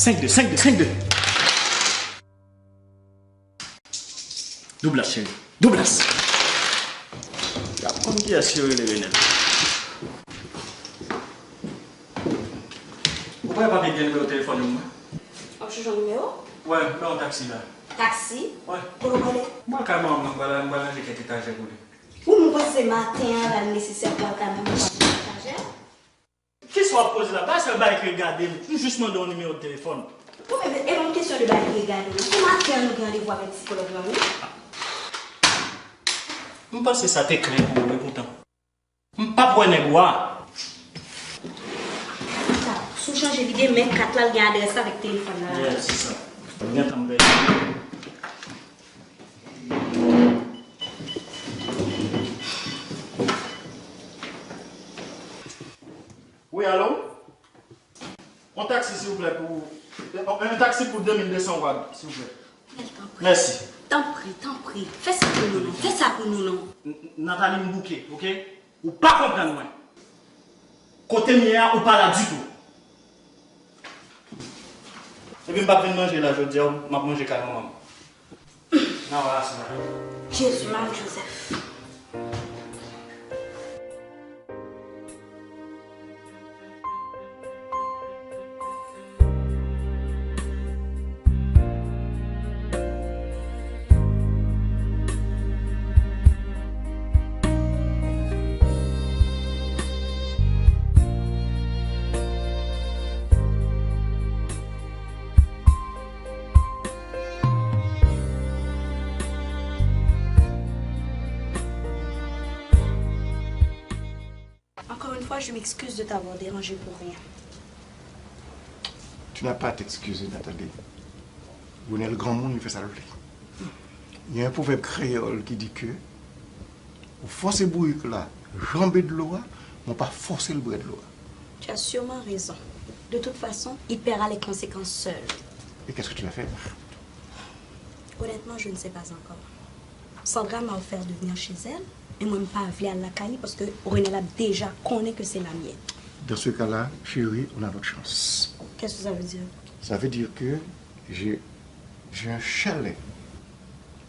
Senk de, senk de, senk de. Doublas, cheri. Doublas. Y ap konn kiyès yo rele Renel. Ou pa wè pa gen nimewo telefòn yo mwen? W ap chèche yon nimewo? Wè, m nan yon taksi la. Taksi? Wè. Kote w prale? M pral kay manman m, m pral, m pral ranje kèk etajè pou li. Ou menm panse se maten an la l nesesè pou w al kay manman w pa chèche etajè? Kisa w ap poze la? Pa sèl bagay ki regade m. M jis mande w nimewo telefòn. Ou menm, e pa yon kesyon de bagay ki regade w non. Se maten an nou gen randevou avèk sikològ lan, wi. M panse sa te klè pou ou, epoutan. M p ap wè nèg ou a. Sa, si w chanje lide, men kat la, l gen adrès la avèk telefòn nan ladan. Yeah, se sa. Ou gentan m pèdi. Wi, alo? Yon taksi, silvouplè, pou, yon, yon taksi pou de mil de san wad, silvouplè. Mèsi. Tanpri, tanpri, fè sa pou nou non, fè sa pou nou non. N-, N-, Nathalie, m bouke, oke? Ou pa konprann mwen. Kote m ye a, ou pa la ditou. Epi m p ap vin manje la jodi a, m ap manje kay manman m. Nan relasyon an. Jezi, Mari Jozèf. Encore une fois, je m'excuse de t'avoir dérangé pour rien. Tu n'as pas à t'excuser, Nathalie. Renel granmoun, li fè sa l vle. Il y a un proverbe créole qui dit que ou fòse bourik la janbe dlo a, men w pa fòse l bwè dlo a. Tu as sûrement raison. De toute façon, il paiera les conséquences seul. Et qu'est-ce que tu vas faire? Honnêtement, je ne sais pas encore. Sandra m'a offert de venir chez elle, men mwen m pa vle al lakay li paske Renel ap deja konnen ke se la m ye. Dans ce cas-là, chérie, on a notre chance. Qu'est-ce que ça veut dire? Ça veut dire que j'ai, j'ai un chalet,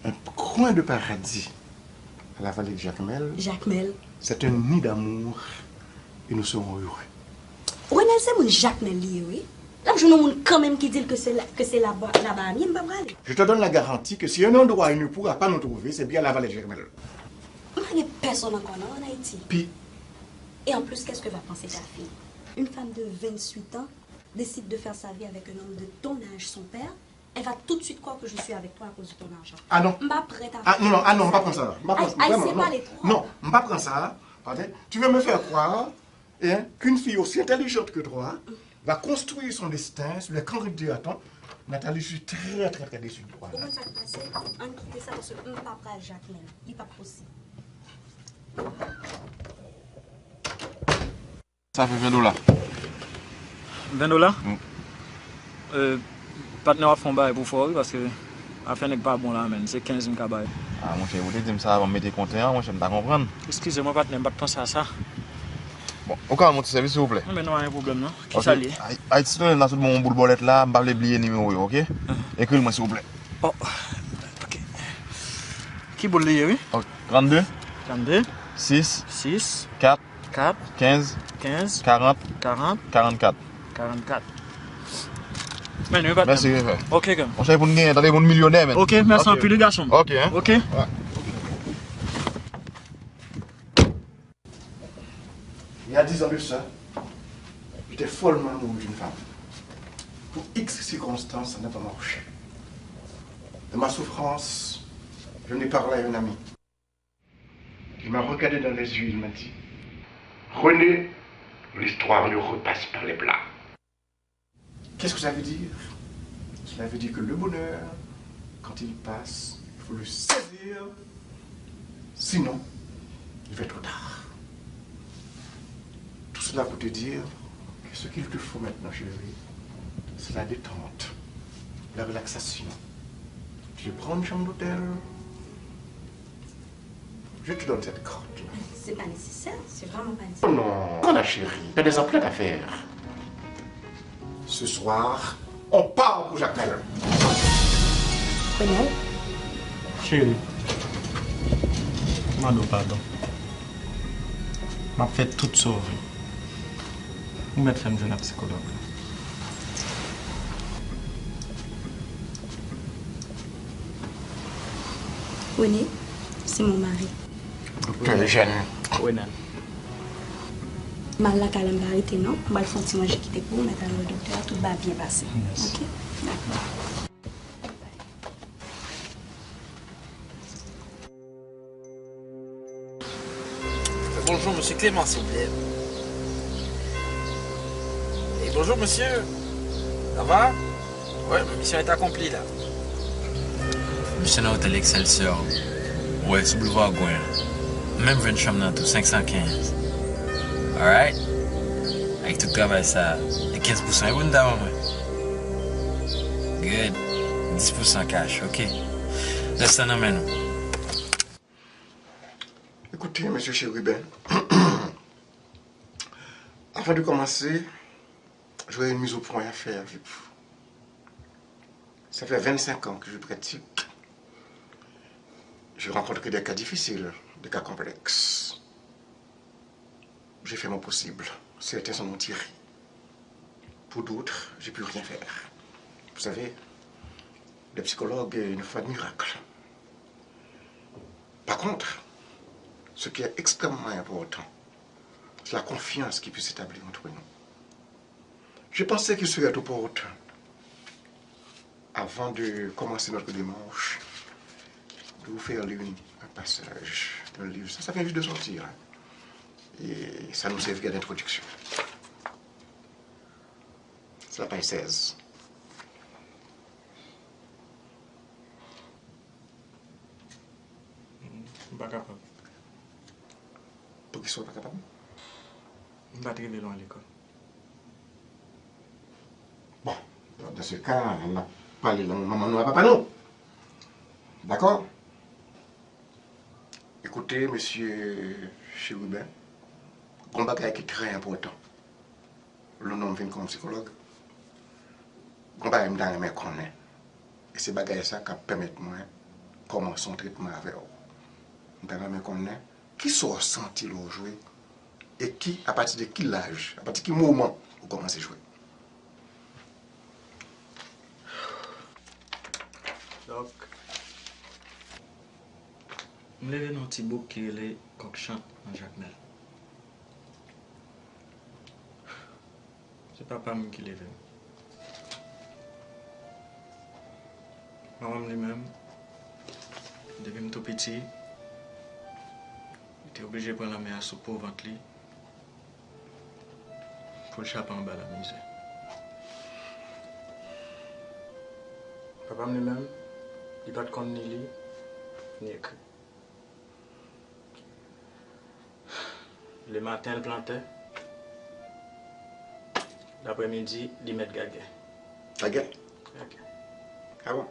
un coin de paradis À la vallée de Jacmel. Jacmel. C'est un nid d'amour et nous serons heureux. Renel se moun Jacmel li ye, wi. L ap jwenn yon moun kanmenm ki di l ke se la, ke se laba, laba a m ye, m pa prale. Je te donne la garantie que si un endroit il ne pourra pas nous trouver, c'est bien la vallée de Jacmel. M pa gen pèsonn ankò non, an Ayiti. Pi. Et en plus, qu'est-ce que va penser ta fille? Une femme de vingt-huit ans décide de faire sa vie avec un homme de ton âge, son père, elle va tout de suite croire que je suis avec toi à cause de ton argent. Ah non. M pa prèt a... Ah non, non, ah non, m pa pran sa. M pa pran sa. Ay, ay, se pale twòp. Non, m pa pran sa. Pardon. Tu veux me faire croire, hein, qu'une fille aussi intelligente que toi va construire son destin sur les craquelures de Nathalie? Nathalie, je suis très, très, très déçu de toi. Ou konn sa k pase? Ann kite sa, paske m pa pral Jacmel. Li p ap posib. Sa fè ven dola. Ven dola? Wi. Euh, patnè w ap fè yon bagay pou fò wi, paske afè nèg pa bon la, menn. Se kenz m ka bay. Ah, monchè, ou te di m sa avan m mete kontè an, monchè, m ta konprann. Eskize mwen, patnè, m pa t panse a sa. Bon, ou ka monte sèvis, silvouplè? Non, men non, pa gen pwoblèm, non. Kisa l ye? Ay, Ayiti, nou la sot bon yon boul bòlèt la, m pa vle bliye nimewo yo, oke? Ah. Ekri l mwen, silvouplè. Oh, ok. Ki boul li ye, wi? Ok, trannde. Trannde. Sis. Sis. Kat. Kat. Kenz. Kenz. Karant. Karant. Karannkat. Karannkat. Men, nou pa... Mèsi, frè. Ok, kè. Monchè, pou n genyen, tande, pou n milyonè, men. Ok, mèsi anpil, wi, gason. Ok, hein? Ok. Ouais. Il y a dix ans de ça, j'étais follement amoureux d'une femme. Pour X circonstances, ça n'a pas marché. Dans ma souffrance, je n'ai parlé à un ami. Il m'a regardé dans les yeux, il m'a dit, René, l'histoire ne repasse pas les plats. Qu'est-ce que ça veut dire? Cela veut dire que le bonheur, quand il passe, il faut le saisir, sinon, il va être trop tard. Tout cela pour te dire que ce qu'il te faut maintenant, chérie, c'est la détente, la relaxation. Tu prends une chambre d'hôtel, je te donne cette carte-là. C'est pas nécessaire, c'est vraiment pas nécessaire. Oh non, non, la chérie, t'as des emplettes à faire. Ce soir, on part pour Jacmel. Renel? Cheri, mande w padon. M ap fè tout sa w vle. Ou mèt fè m jwenn ak sikològ la. René, c'est mon mari. Doktè Eugène. Renan. M al lakay la, m pa rete non. M pral fè yon ti manje kite pou ou, mèt al wè doktè a, tout va byen pase. Yes. Ok? Dakò. Bonjour, monsieur Clément, s'il vous plaît. Et bonjour, monsieur. Ça va? Ouais, mission est accomplie, là. Misye nan otèl Excelsior. Ou wè, sou boulva Gwen an. Menm jwenn chanm nan tou, senk san kenz. Alright? Avèk tout travay sa, e kenz pousan e pou n ta ban mwen. Good. Dis pousan cash, ok. Rès la nan men nou. Écoutez, monsieur Chérubin, avant de commencer, j'aurais une mise au point à faire avec vous. Ça fait vingt-cinq ans que je pratique. Je rencontre que des cas difficiles, des cas complexes. J'ai fait mon possible. Certains s'en ont tiré. Pour d'autres, j'ai pu rien faire. Vous savez, les psychologues ne font pas de miracles. Par contre, ce qui est extrêmement important, c'est la confiance qui peut s'établir entre nous. Je pensais qu'il serait opportun, avant de commencer notre démarche, de vous faire lire une- un passage d'un livre. Ça, ça vient juste de sortir, hein. Et ça nous servira d'introduction. C'est la page seize. M pa kapab. Poukisa w pa kapab? M pa t rive lwen lekòl. Bon, dans ce cas, n ap pale lang manman nou ak papa nou. Dakò? Écoutez, monsieur Chérubin, gon bagay ki trè enpòtan. Lè w menm vin kòm sikològ, gon bagay m ta renmen konnen. E se bagay sa k ap pèmèt mwen kòmanse yon tretman avè w. M ta renmen konnen kisa w santi lè w jwe e ki, apati de ki laj, apati ki moman ou kòmanse jwe. Dòk, m leve nan yon ti bouk ki rele Kòk Chant nan Jakmèl. Se papa m ki leve m. Manman m li menm, depi m tou piti, li te oblije pran lanmè a sou po vant li pou l chape anba lamizè. Papa m li menm, li pa t konn ni li, ni ekri. Lematen, l plantè. Lapremidi, li mèt gagè. Gagè? Gagè. Ah bon?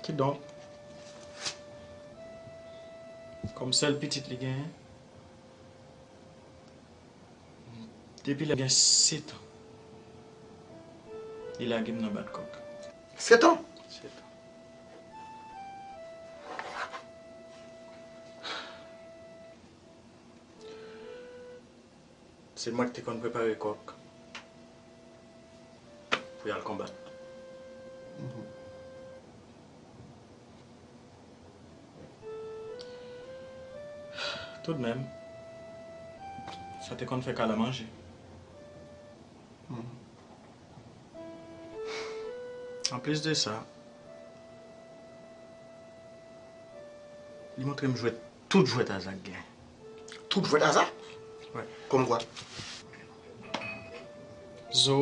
Kidonk, kòm sèl pitit li genyen, depi lè m gen sèt an, li lage m nan bat kòk. Sèt an? Sèt an. Se mwen ki te konn prepare kòk pou y al konbat. Toudmenm, sa te konn fè kal a manje. Anplis de sa, li montre m jwèt, tout jwèt aza k gen. Tout jwèt aza? Wi. Kòm kwa? Zo,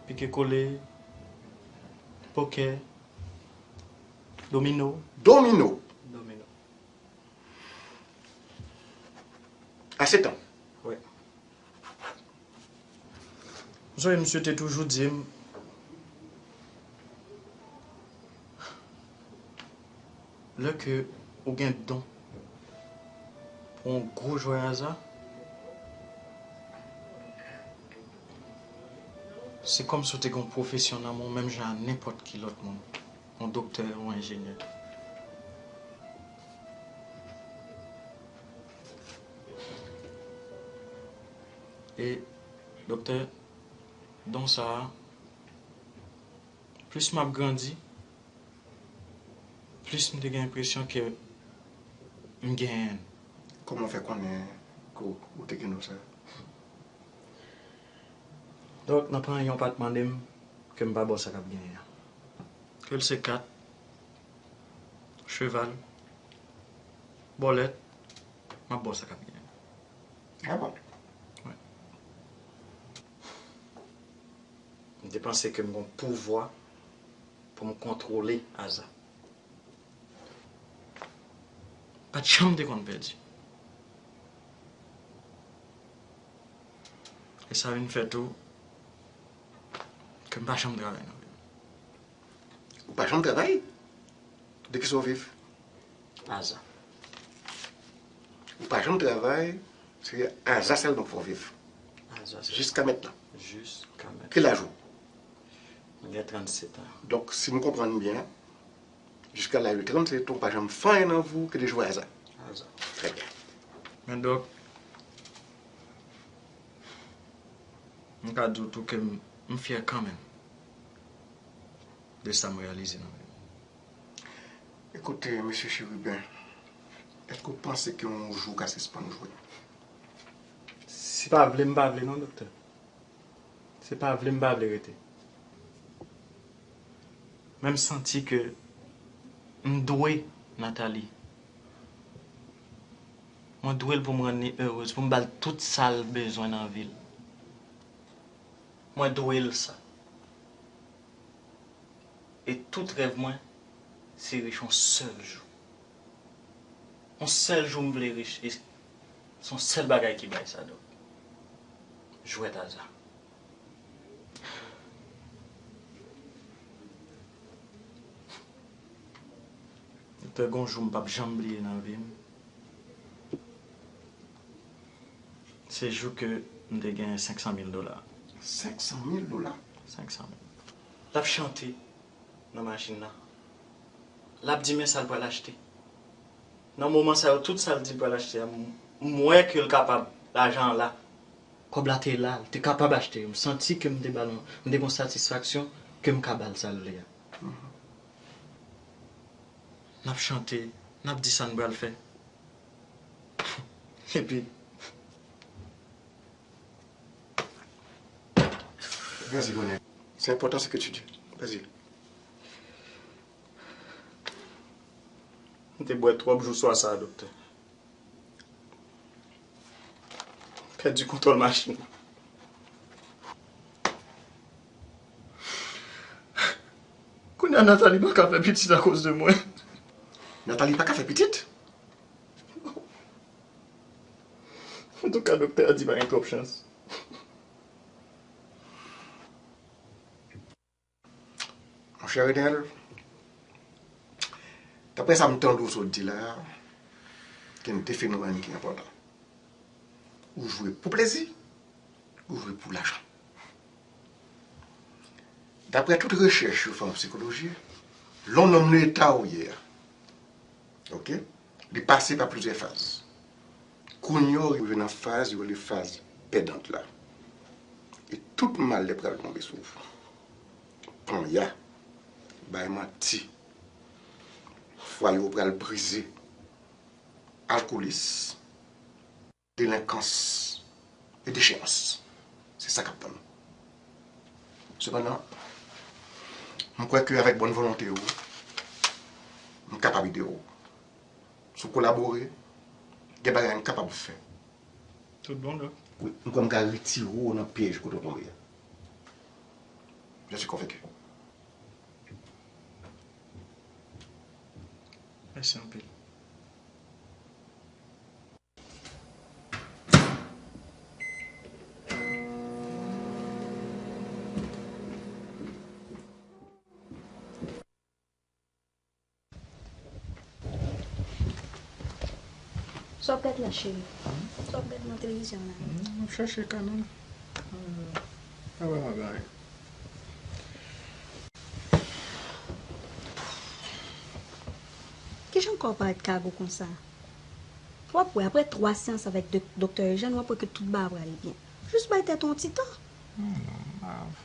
pike kole, pokè, domino. Domino. Domino. A sèt an. Wi. Zoe, misye te toujou di m, lè ke ou gen don pou yon gwo jwè aza, se kòmsi ou te gen yon pwofesyon nan men w, menm jan a nenpòt ki lòt moun, yon doktè, yon enjenyè. E, doktè, don sa a, plis m ap grandi, plis m te gen enpresyon ke m genyen l. Kòman w fè konnen ke w, ou te gen don sa a? Dòk, nan pran yon pa t mande m ke m pa ba w sa k ap genyen an. Ke l se kat, cheval, bòlèt, m ap ba w sa k ap genyen an. Ah bon? Wi. M te panse ke m gen pouvwa pou m kontwole aza. Pa t janm te konn pèdi. E sa vin fè tou ke m pa janm travay nan vi m. Ou pa janm travay? De kisa w viv? Aza. Ou pa janm travay, se aza sèlman pou w viv. Aza sèlman. Jiska mentnan. Jiska mentnan. Ki laj ou? Mwen gen trannsèt an. Donk, si m konprann byen, jiska laj de trannsèt an, ou pa janm fè anyen nan vi w ke de jwe aza. Aza. Trè byen. Men dòk, m ka di w tou ke m, m fyè kanmenm de sa m reyalize nan vi m. Ekoute, mesye Chérubin, èske w panse ke yon jou w ka sispann jwe? Si pa vle, m pa vle non, doktè. Se pa vle, m pa vle rete. Men m santi ke m dwe Nathalie. Mwen dwe l pou m rann li erez, pou m ba l tout sa l bezwen nan vi l. Mwen dwe l sa. E tout rèv mwen, se rich yon sèl jou. Yon sèl jou m vle rich, e se yon sèl bagay ki bay sa, dòk. Jwèt aza. Doktè, gon jou m p ap janm bliye nan vi m. Se jou ke m te gen senk san mil dola. Senk san mil dola? Senk san mil. L ap chante, nan machin nan. L ap di men sa l pral achte. Nan moman sa yo, tout sa l di l pral achte a, m, m wè ke l kapab, lajan an la. Kòb la te la, l te kapab achte. M santi ke m te ba l, m te gen yon satisfaksyon ke m ka ba l sa l vle a. N ap chante, n ap di sa n pral fè. Epi, Vas-y, Bonheur. C'est important ce que tu dis. Vas-y. M te bwè twòp jou swa sa a, doktè. Pèdi kontwòl machin nan. Kounye a, Nathalie pa ka fè pitit akoz de mwen. Nathalie pa ka fè pitit? Antouka, doktè a di pa gen twòp chans. Monchè Renel, daprè sa m tande w sot di la a, gen de fenomèn ki enpòtan. Ou jwe pou plezi, ou jwe pou lajan. Daprè tout rechèch yo fè an sikoloji, lè yon nonm nan eta ou ye a, oke, li pase pa plizyè faz. Kounye a, ou rive nan faz yo rele faz pèdant la. E tout malè pral tonbe sou ou. Ponya, bay manti, fwaye w pral brize, alkolis, delenkans e decheyans. Se sa k ap tann ou. Sepandan, m kwè ke avèk bòn volonte w, m kapab ede w. Si w kolabore, gen bagay m kapab fè. Tout bon, Dòk. Wi, m kwè m ka retire w nan pyèj kote w tonbe a. Je suis convaincu. Mèsi anpil. Sa w ap gade la, cheri? Sa w ap gade nan televizyon la? M ap chache kanal. Ah, pa vrèman gen anyen. Kijan kò w parèt kagou konsa? W ap wè, apre twa seyans avèk dok-, doktè Eugène, w ap wè ke tout bagay prale byen. Jis bay tèt ou yon ti tan. Hmm, non, m pa, m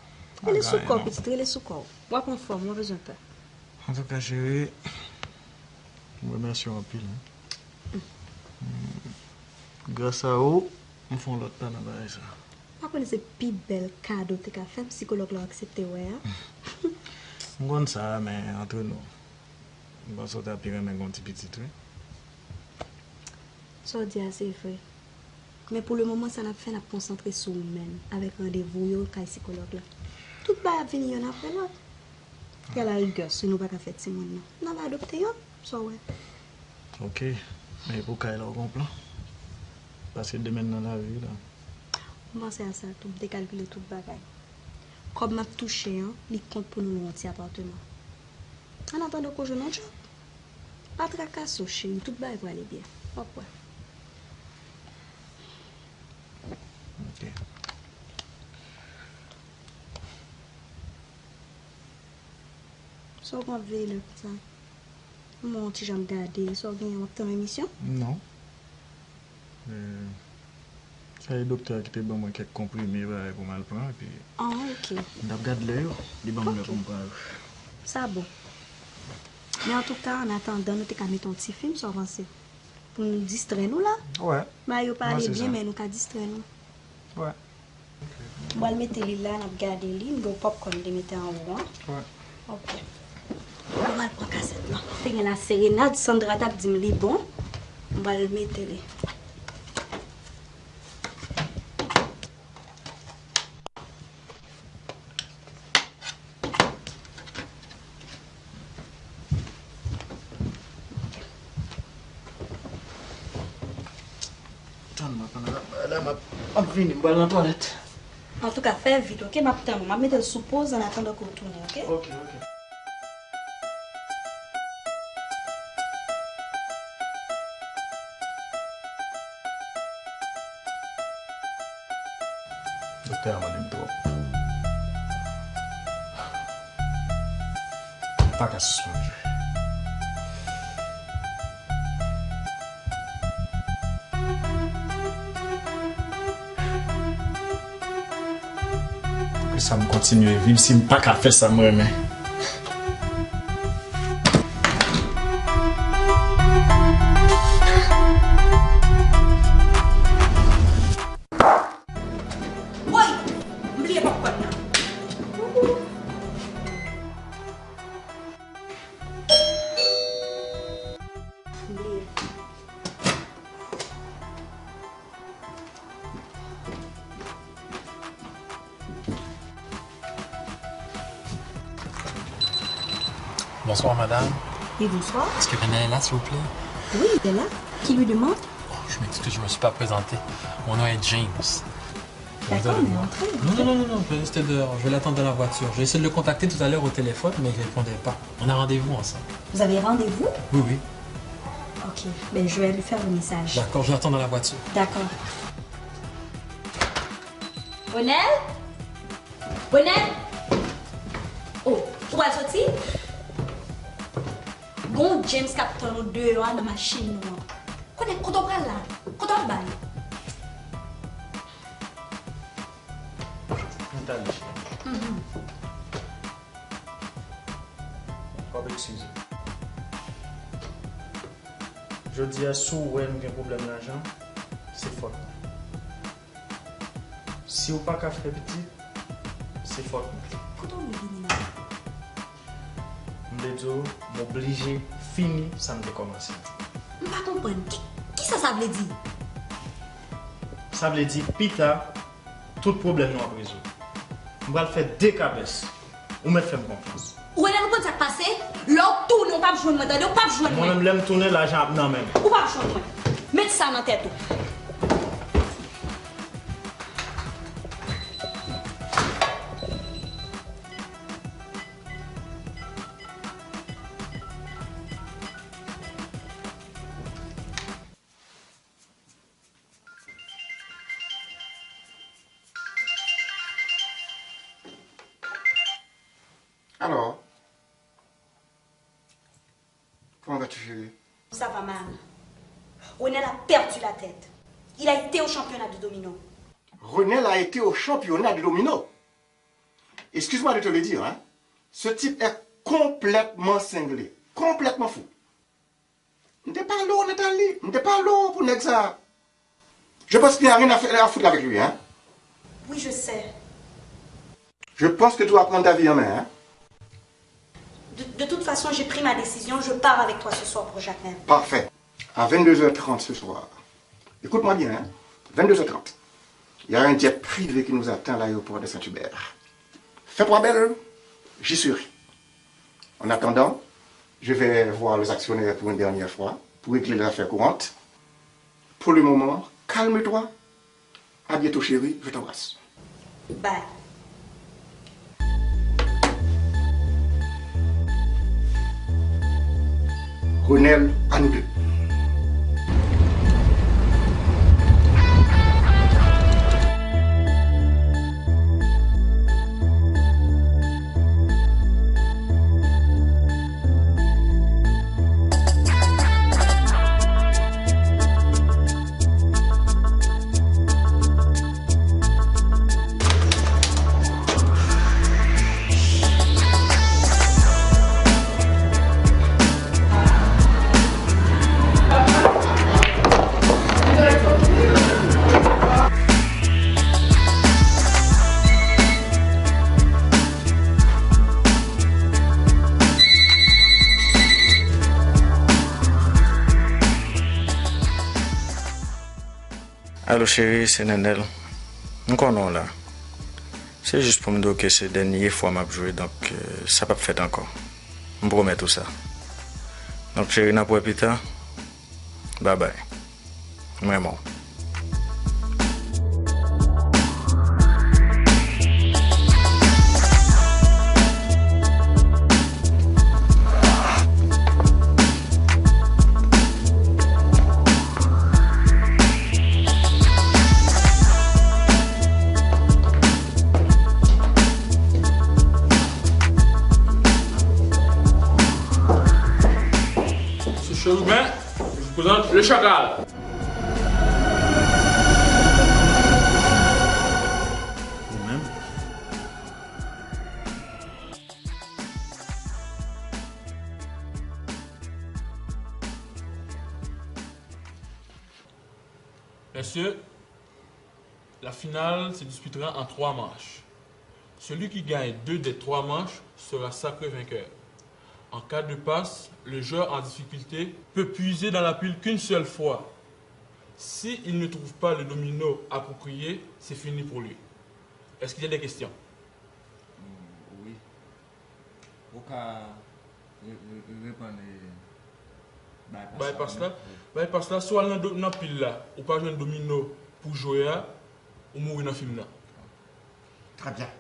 pa Rele sou kò w, pitit, rele sou kò w. W ap anfòm, w pa bezwen pè. Antouka, cheri, m remèsye w anpil, wi. Hmm, gras a ou, m fè yon lòt pa nan bagay sa. W ap konnen se pi bèl kado w te ka fè m, sikològ la w aksepte wè a. M konn sa, men antre nou, m panse w ta pi renmen gen yon ti pitit, wi. Sa w di a, se vre. Men pou le moman, sa n ap fè, n ap konsantre sou ou menm, avèk randevou yo kay sikològ la. Tout bagay ap vini yonn apre lòt. Alarigè, si nou pa ka fè timoun nan, n ap adopte yonn, sa w wè. Oke, men e pou kay la, ou gen yon plan? Paske demen nan lavi la. M panse a sa tou, m te kalkile tout bagay. Kòb m ap touche an, li kont pou nou lwe yon ti apatman. An atandan ke w jwenn yon djòb. Pa trakase w, cheri, tout bagay prale byen. W ap wè. Ok. Sa w konn veye lè konsa? Mwen yon ti jan gade, sa w gen yon tan emisyon? Non. Eh, sa e doktè a ki te ban mwen kèk konprime, bagay pou m al pran, epi Ah, ok. M t ap gad lè yo, li ban m lè Ok. pou m pran yo. Sa bon. Men antouka, an atandan, nou te ka mete yon ti fim, sa w panse? Pou nou distrè nou la. Wè. Bagay yo pa Mwen ale se byen, sa. men nou ka distrè nou. Wè. M pral mete li la, n ap gade li. M gen yon popcorn m te mete anwo an. Wè. Ok. Bon, m al pran kasèt lan. Te gen La Sérénade, Sandra t ap di m li bon. M pral mete li. Tann mwen pandan la, la m ap, m ap vini, m pral nan twalèt. Antouka, fè vit, ok? M ap tann ou. M ap mete l sou poz an atandan ke w tounen, ok? Ok, ok. Doktè a mande m twòp. pa ka sispann jwe. Poukisa m kontinye viv si m pa ka fè sa m renmen? Woy! M bliye popcorn nan. M bliye. Bonsoir, madame. Oui, bonsoir. Est-ce que Renel est là, s'il vous plaît? Oui, il est là. Qui lui demande? Oh, je m'excuse, je me suis pas présenté. Mon nom est James. D'accord, mais entrez, entrez. Non, non, non, non, non, je vais rester dehors. Je vais l'attendre dans la voiture. J'ai essayé de le contacter tout à l'heure au téléphone, mais il répondait pas. On a rendez-vous ensemble. Vous avez rendez-vous? Oui, oui. Ok, ben je vais lui faire le message. D'accord, je l'attends dans la voiture. D'accord. Renel? Renel? Oh, ou pral soti? Gon James k ap tann ou deyò a nan machin nou an. Konnen kote w pral la? Kote w ap bay? Nathalie. Mhm. W ap eskize. Jodi a, si w wè m gen pwoblèm lajan, se fòt mwen. Si w pa ka fè pitit, se fòt mwen. Kote w vle vini la? M vle di w, m oblije fini sa m te kòmanse. M pa konprann. Ki, kisa sa vle di? Sa vle di, pita, tout pwoblèm nou ap rezoud. M pral fè de kabès. Ou mèt fè m konfyans. Ou wè lè nou konn sa k pase, lè w tounen, ou p ap jwenn mwen, tande, ou p ap jwenn mwen. Mwen menm, lè m tounen, lajan ap nan men m. Ou p ap jwenn mwen. Met sa nan tèt ou. Alors, comment vas-tu, chérie? Ça va mal. Renel a perdu la tête. Il a été au championnat de domino. Renel a été au championnat de domino. Excuse-moi de te le dire, hein. Ce type est complètement cinglé, complètement fou. M te pale w, Nathalie. M te pale w pou nèg sa. Je pense qu'il n'y a rien à faire, à foutre avec lui, hein. Oui, je sais. Je pense que tu vas prendre ta vie en main, hein. De, de toute façon, j'ai pris ma décision. Je pars avec toi ce soir pour Genève. Parfait. À vingt-deux heures trente ce soir. Écoute-moi bien, hein. Vingt-deux heures trente. Il y a un jet privé qui nous attend à l'aéroport de Saint-Hubert. Fais-toi belle, j'y serai. En attendant, je vais voir les actionnaires pour une dernière fois, pour régler les affaires courantes. Pour le moment, calme-toi. À bientôt, chérie, je t'embrasse. Bye. Renel, à nous deux. Alo cheri, se Nenel. M konnen w la. Se jis pou m di w ke se dènye fwa m ap jwe, donk, euh, sa p ap fèt ankò. M pwomèt ou sa. Donk, cheri, n ap wè pita. Babay. M renmen w. Le Chacal. Ou menm? Mesye, la finale se disputera en trois manches. Celui qui gagne deux des trois manches sera sacré vainqueur. En cas de passe, le joueur en difficulté peut puiser dans la pile qu'une seule fois. Si il ne trouve pas le domino approprié, c'est fini pour lui. Est-ce qu'il y a des questions? Wi. Ou ka re- re- re- reponn, eh, bay pas la pou mwen? Bay pas la? Wi. Bay pas la, si w al nan do- nan pil la, ou pa jwenn domino pou jwe a, ou mouri nan fim nan. Très bien.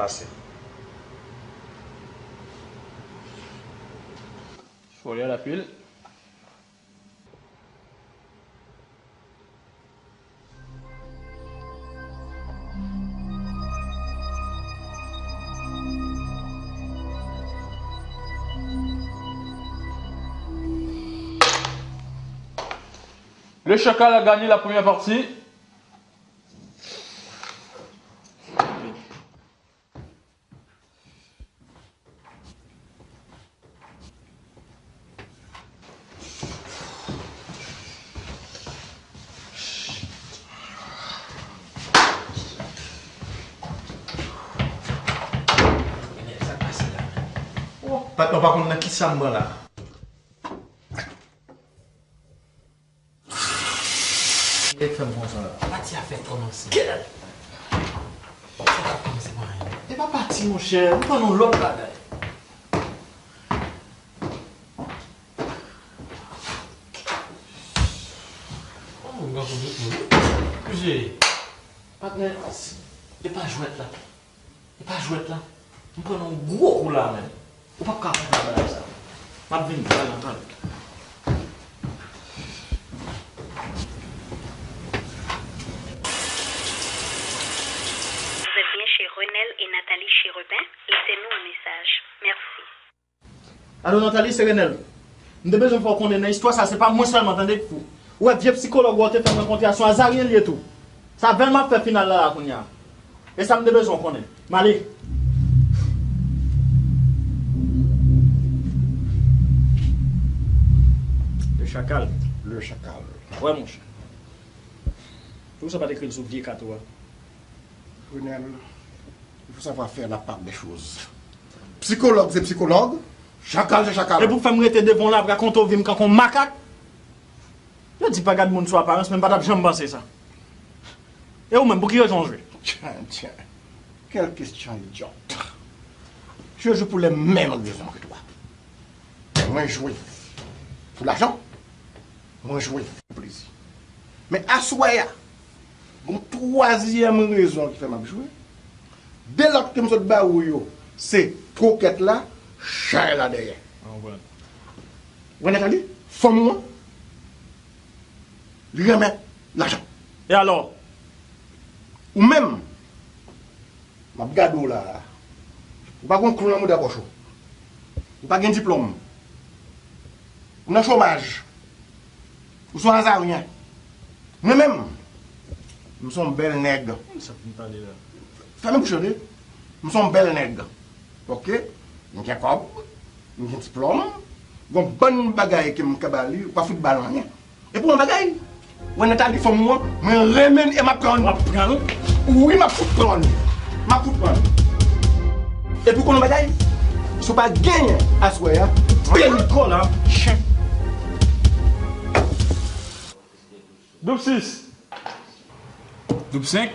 Pase. Fò li al anpil. Le Chacal a gagné la première partie. Patnè, w pa konn nan kisa m pran la. Kèt fè m konsa la. Pati a fèk kòmanse. Kèt! Sa t ap kòmanse pa anyen. E pa pati, monchè. M pran yon lòt bagay. Oh, m pran tout moun. Kouze. Patnè, e pa jwèt la. E pa jwèt la. M pran yon gwo kou la menm. Ou p ap ka konprann bagay sa. M ap vin pale anpil. Vous êtes bien chez Renel et Nathalie Chérubin. Laissez-nous un message. Merci. Alo, Nathalie, se Renel. M te bezwen fè w konnen nan istwa sa, se pa mwen sèlman, tande, k fou. Ou wè vye psikològ ou a w te fè m rankontre a, se yon azaryen l ye tou. Se avè l m ap fè final la, la kounye a. E sa m te bezwen w konnen. M ale. Le Chacal. Le Chacal. Wè, monchè. Poukisa w pa t ekri l sou vye kat ou a? Renel, il faut savoir faire la part des choses. Psikològ se psikològ, chakal se chakal. E pou fè m rete devan w la ap rakonte w vi m kankou yon makak? Yo di pa gad moun sou aparans, men m pa t ap janm panse sa. E ou menm, pou ki rezon w jwe? Tiens, tiens. Quelle question idiote. Je joue pour les mêmes raisons que toi. Mwen jwe pou lajan, mwen jwe pou plezi. Men aswè a, gon twazyèm rezon ki fè m ap jwe. De lòt ke m sot ba ou yo, se twokèt la, chay la dèyè. Mwen konprann. Wè Nathalie, fanm ou an, li renmen lajan. E alò? Ou menm, m ap gade w la a. Ou pa gon klou nan mouda pòch ou. Ou pa gen diplòm. Ou nan chomaj. Ou se yon azaryen. Mwen menm, m se yon bèl nèg. Sa pou m pale la? Fèmen bouch ou, tande. M se yon bèl nèg. Oke? M gen kòb, m gen diplòm, gon bann bagay ke m ka ba li, ou pa fout ba l anyen. Epi yon bagay, ou wè Nathalie fanm ou an, mwen renmen l e m ap pran l. W ap pran l? Wi, m ap fout pran l. M ap fout pran l. Epi w konn yon bagay, si w pa genyen aswè a, peye l kò la, chen. Doub sis. Doub senk.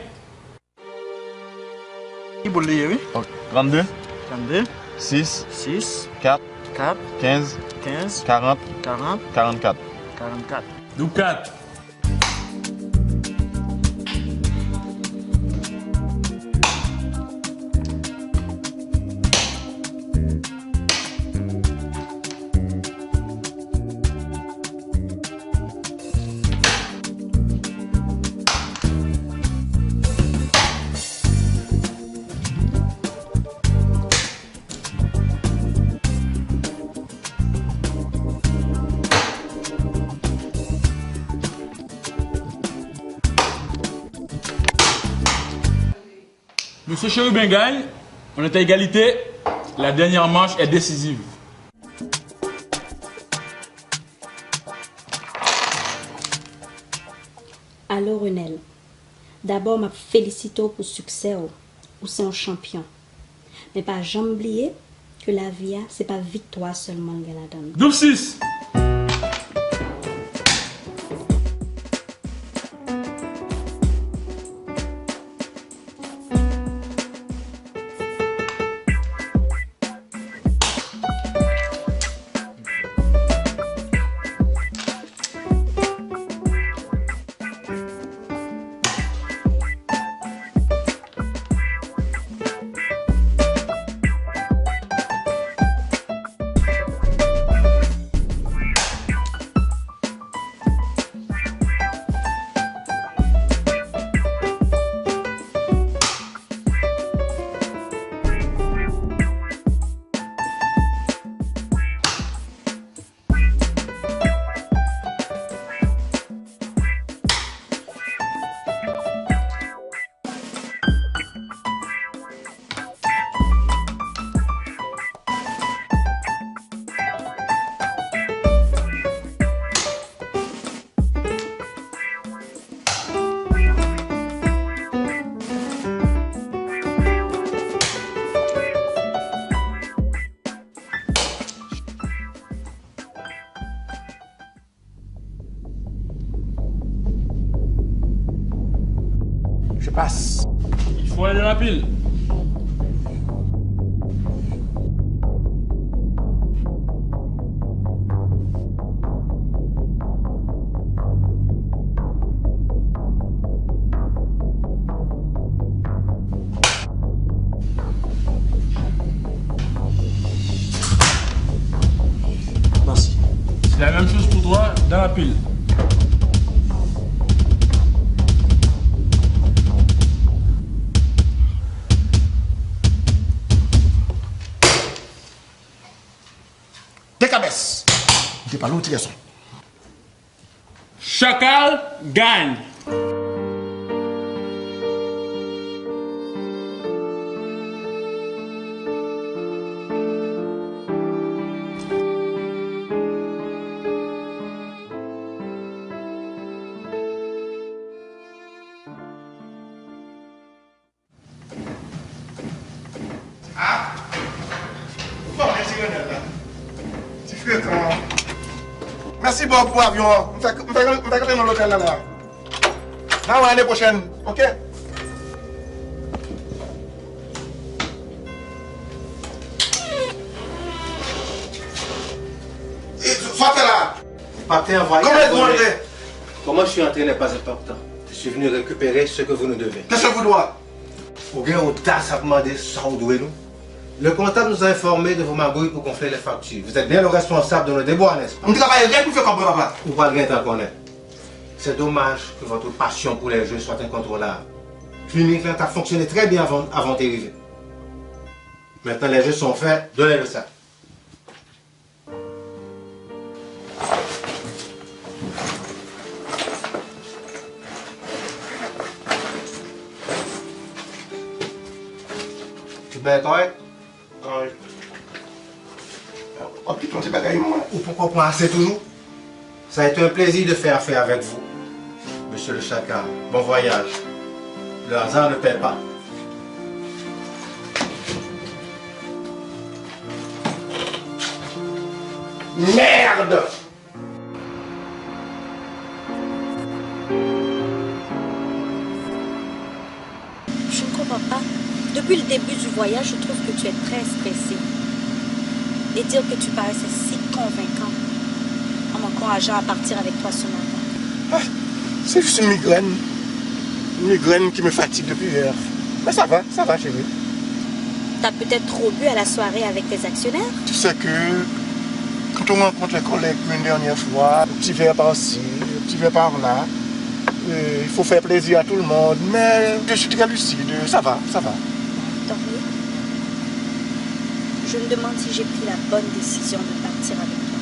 Ki boul li ye, wi? Ok. Trannde. Trannde. Sis. Sis. Kat. Kat. Kenz. Kenz. Karant. Karant. Karannkat. Karannkat. Doub kat. Mesye Chérubin gagne, on est à égalité. La dernière manche est décisive. Alo Renel, dabò m ap felisite w pou siksè w. Ou se yon chanpyon. Men pa janm bliye ke lavi a se pa viktwa sèlman l gen ladan l. Doub sis. Je passe. Il faut aller dans la pile. Merci. C'est la même chose pour toi dans la pile. Dekabès. M te pale w, ti gason. Chakal gagne. Ah! Bon, men ti Renel la. Ti frekan. Mèsi Bob pou avyon an. M fèk, m fèk, m fèk antre nan lotèl la la. N a wè ane pwochèn, oke? E, sa w fè la? Patè anvwaye. Kòman l pou antre? Comment je suis entré n'est pas important. Je suis venu récupérer ce que vous nous devez. Qu'est-ce que vous doit? Ou gen odas ap mande sa w dwe nou? Le comptable nous a informés de vos magouilles pour gonfler les factures. Vous êtes bien le responsable de nos déboires, n'est-ce pas? M travay rèd pou fè kòb mwen, papa. Ou pral gentan konnen. C'est dommage que votre passion pour les jeux soit incontrôlable. Klinik lan t ap fonksyone trè byen avan, avan w te rive. Maintenant, les jeux sont faits, donnez-le ça. Bèl kòrèk. Kòrèk. W ap kite yon ti bagay mwen. Ou poko pran ase toujou? Ça a été un plaisir de faire affaire avec vous, monsieur le Chacal. Bon voyage. Le hasard ne paie pas. Merde! Je ne comprends pas. Depuis le début du voyage, je trouve que tu es très stressé. Et dire que tu paraissais si convaincant en m'encourageant à partir avec toi ce matin. Ah, c'est juste une migraine. Une migraine qui me fatigue depuis hier. Mais ça va, ça va, chérie. T'as peut-être trop bu à la soirée avec tes actionnaires? Tu sais que quand on rencontre les collègues pour une dernière fois, un petit verre par-ci, un petit verre par-là, euh, il faut faire plaisir à tout le monde, mais je suis très lucide, ça va, ça va. Tant mieux. Je me demande si j'ai pris la bonne décision de partir avec toi.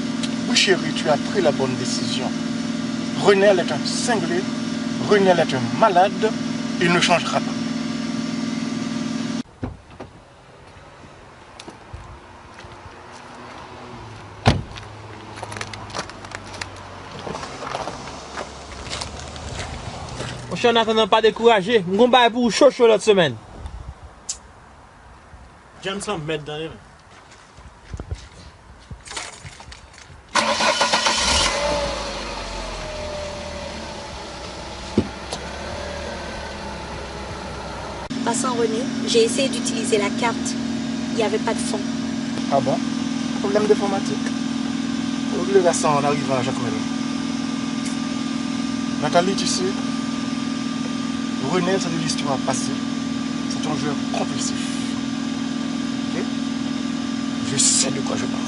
Oui, chérie, tu as pris la bonne décision. Renel est un cinglé, Renel est un malade, il ne changera pas. Monchè, an atandan, pa dekouraje. M gon bagay pou ou cho cho lòt semèn. James lan mèd, tande, men. Passant René, j'ai essayé d'utiliser la carte. Il n'y avait pas de fonds. Ah bon? Problème d'informatique. Ou regle sa an arivan Jakmèl. Nathalie, tu sais, Renel, c'est de l'histoire passée. C'est un joueur compulsif. Ok? Je sais de quoi je parle.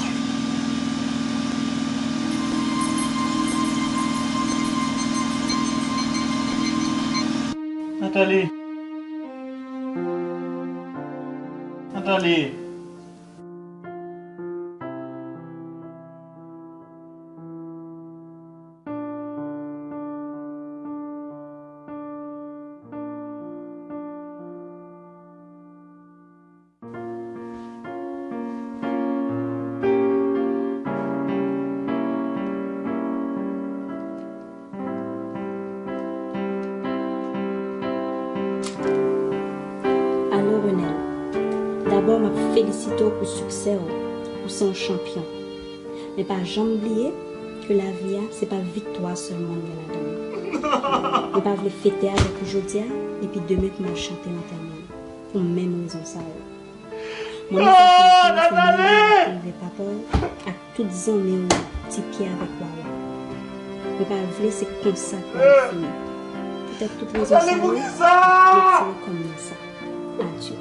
Nathalie. Nathalie. Alo, Renel. Dabò, m ap felisite w pou siksè w. Ou se yon chanpyon. Men pa janm bliye ke lavi a, se pa viktwa sèlman l gen ladan l. Mwen pa vle fete avèk ou jodi a, epi demen pou m al chante lantèman l, pou menm rezon sa yo. Mwen menm, sa fè m fè m rive papa w ak tout zanmi w, Ti Pyè avèk Wawa. Mwen pa vle se konsa pou l fini. Poutèt tout rezon sa yo, m retire kò m nan sa. Adye.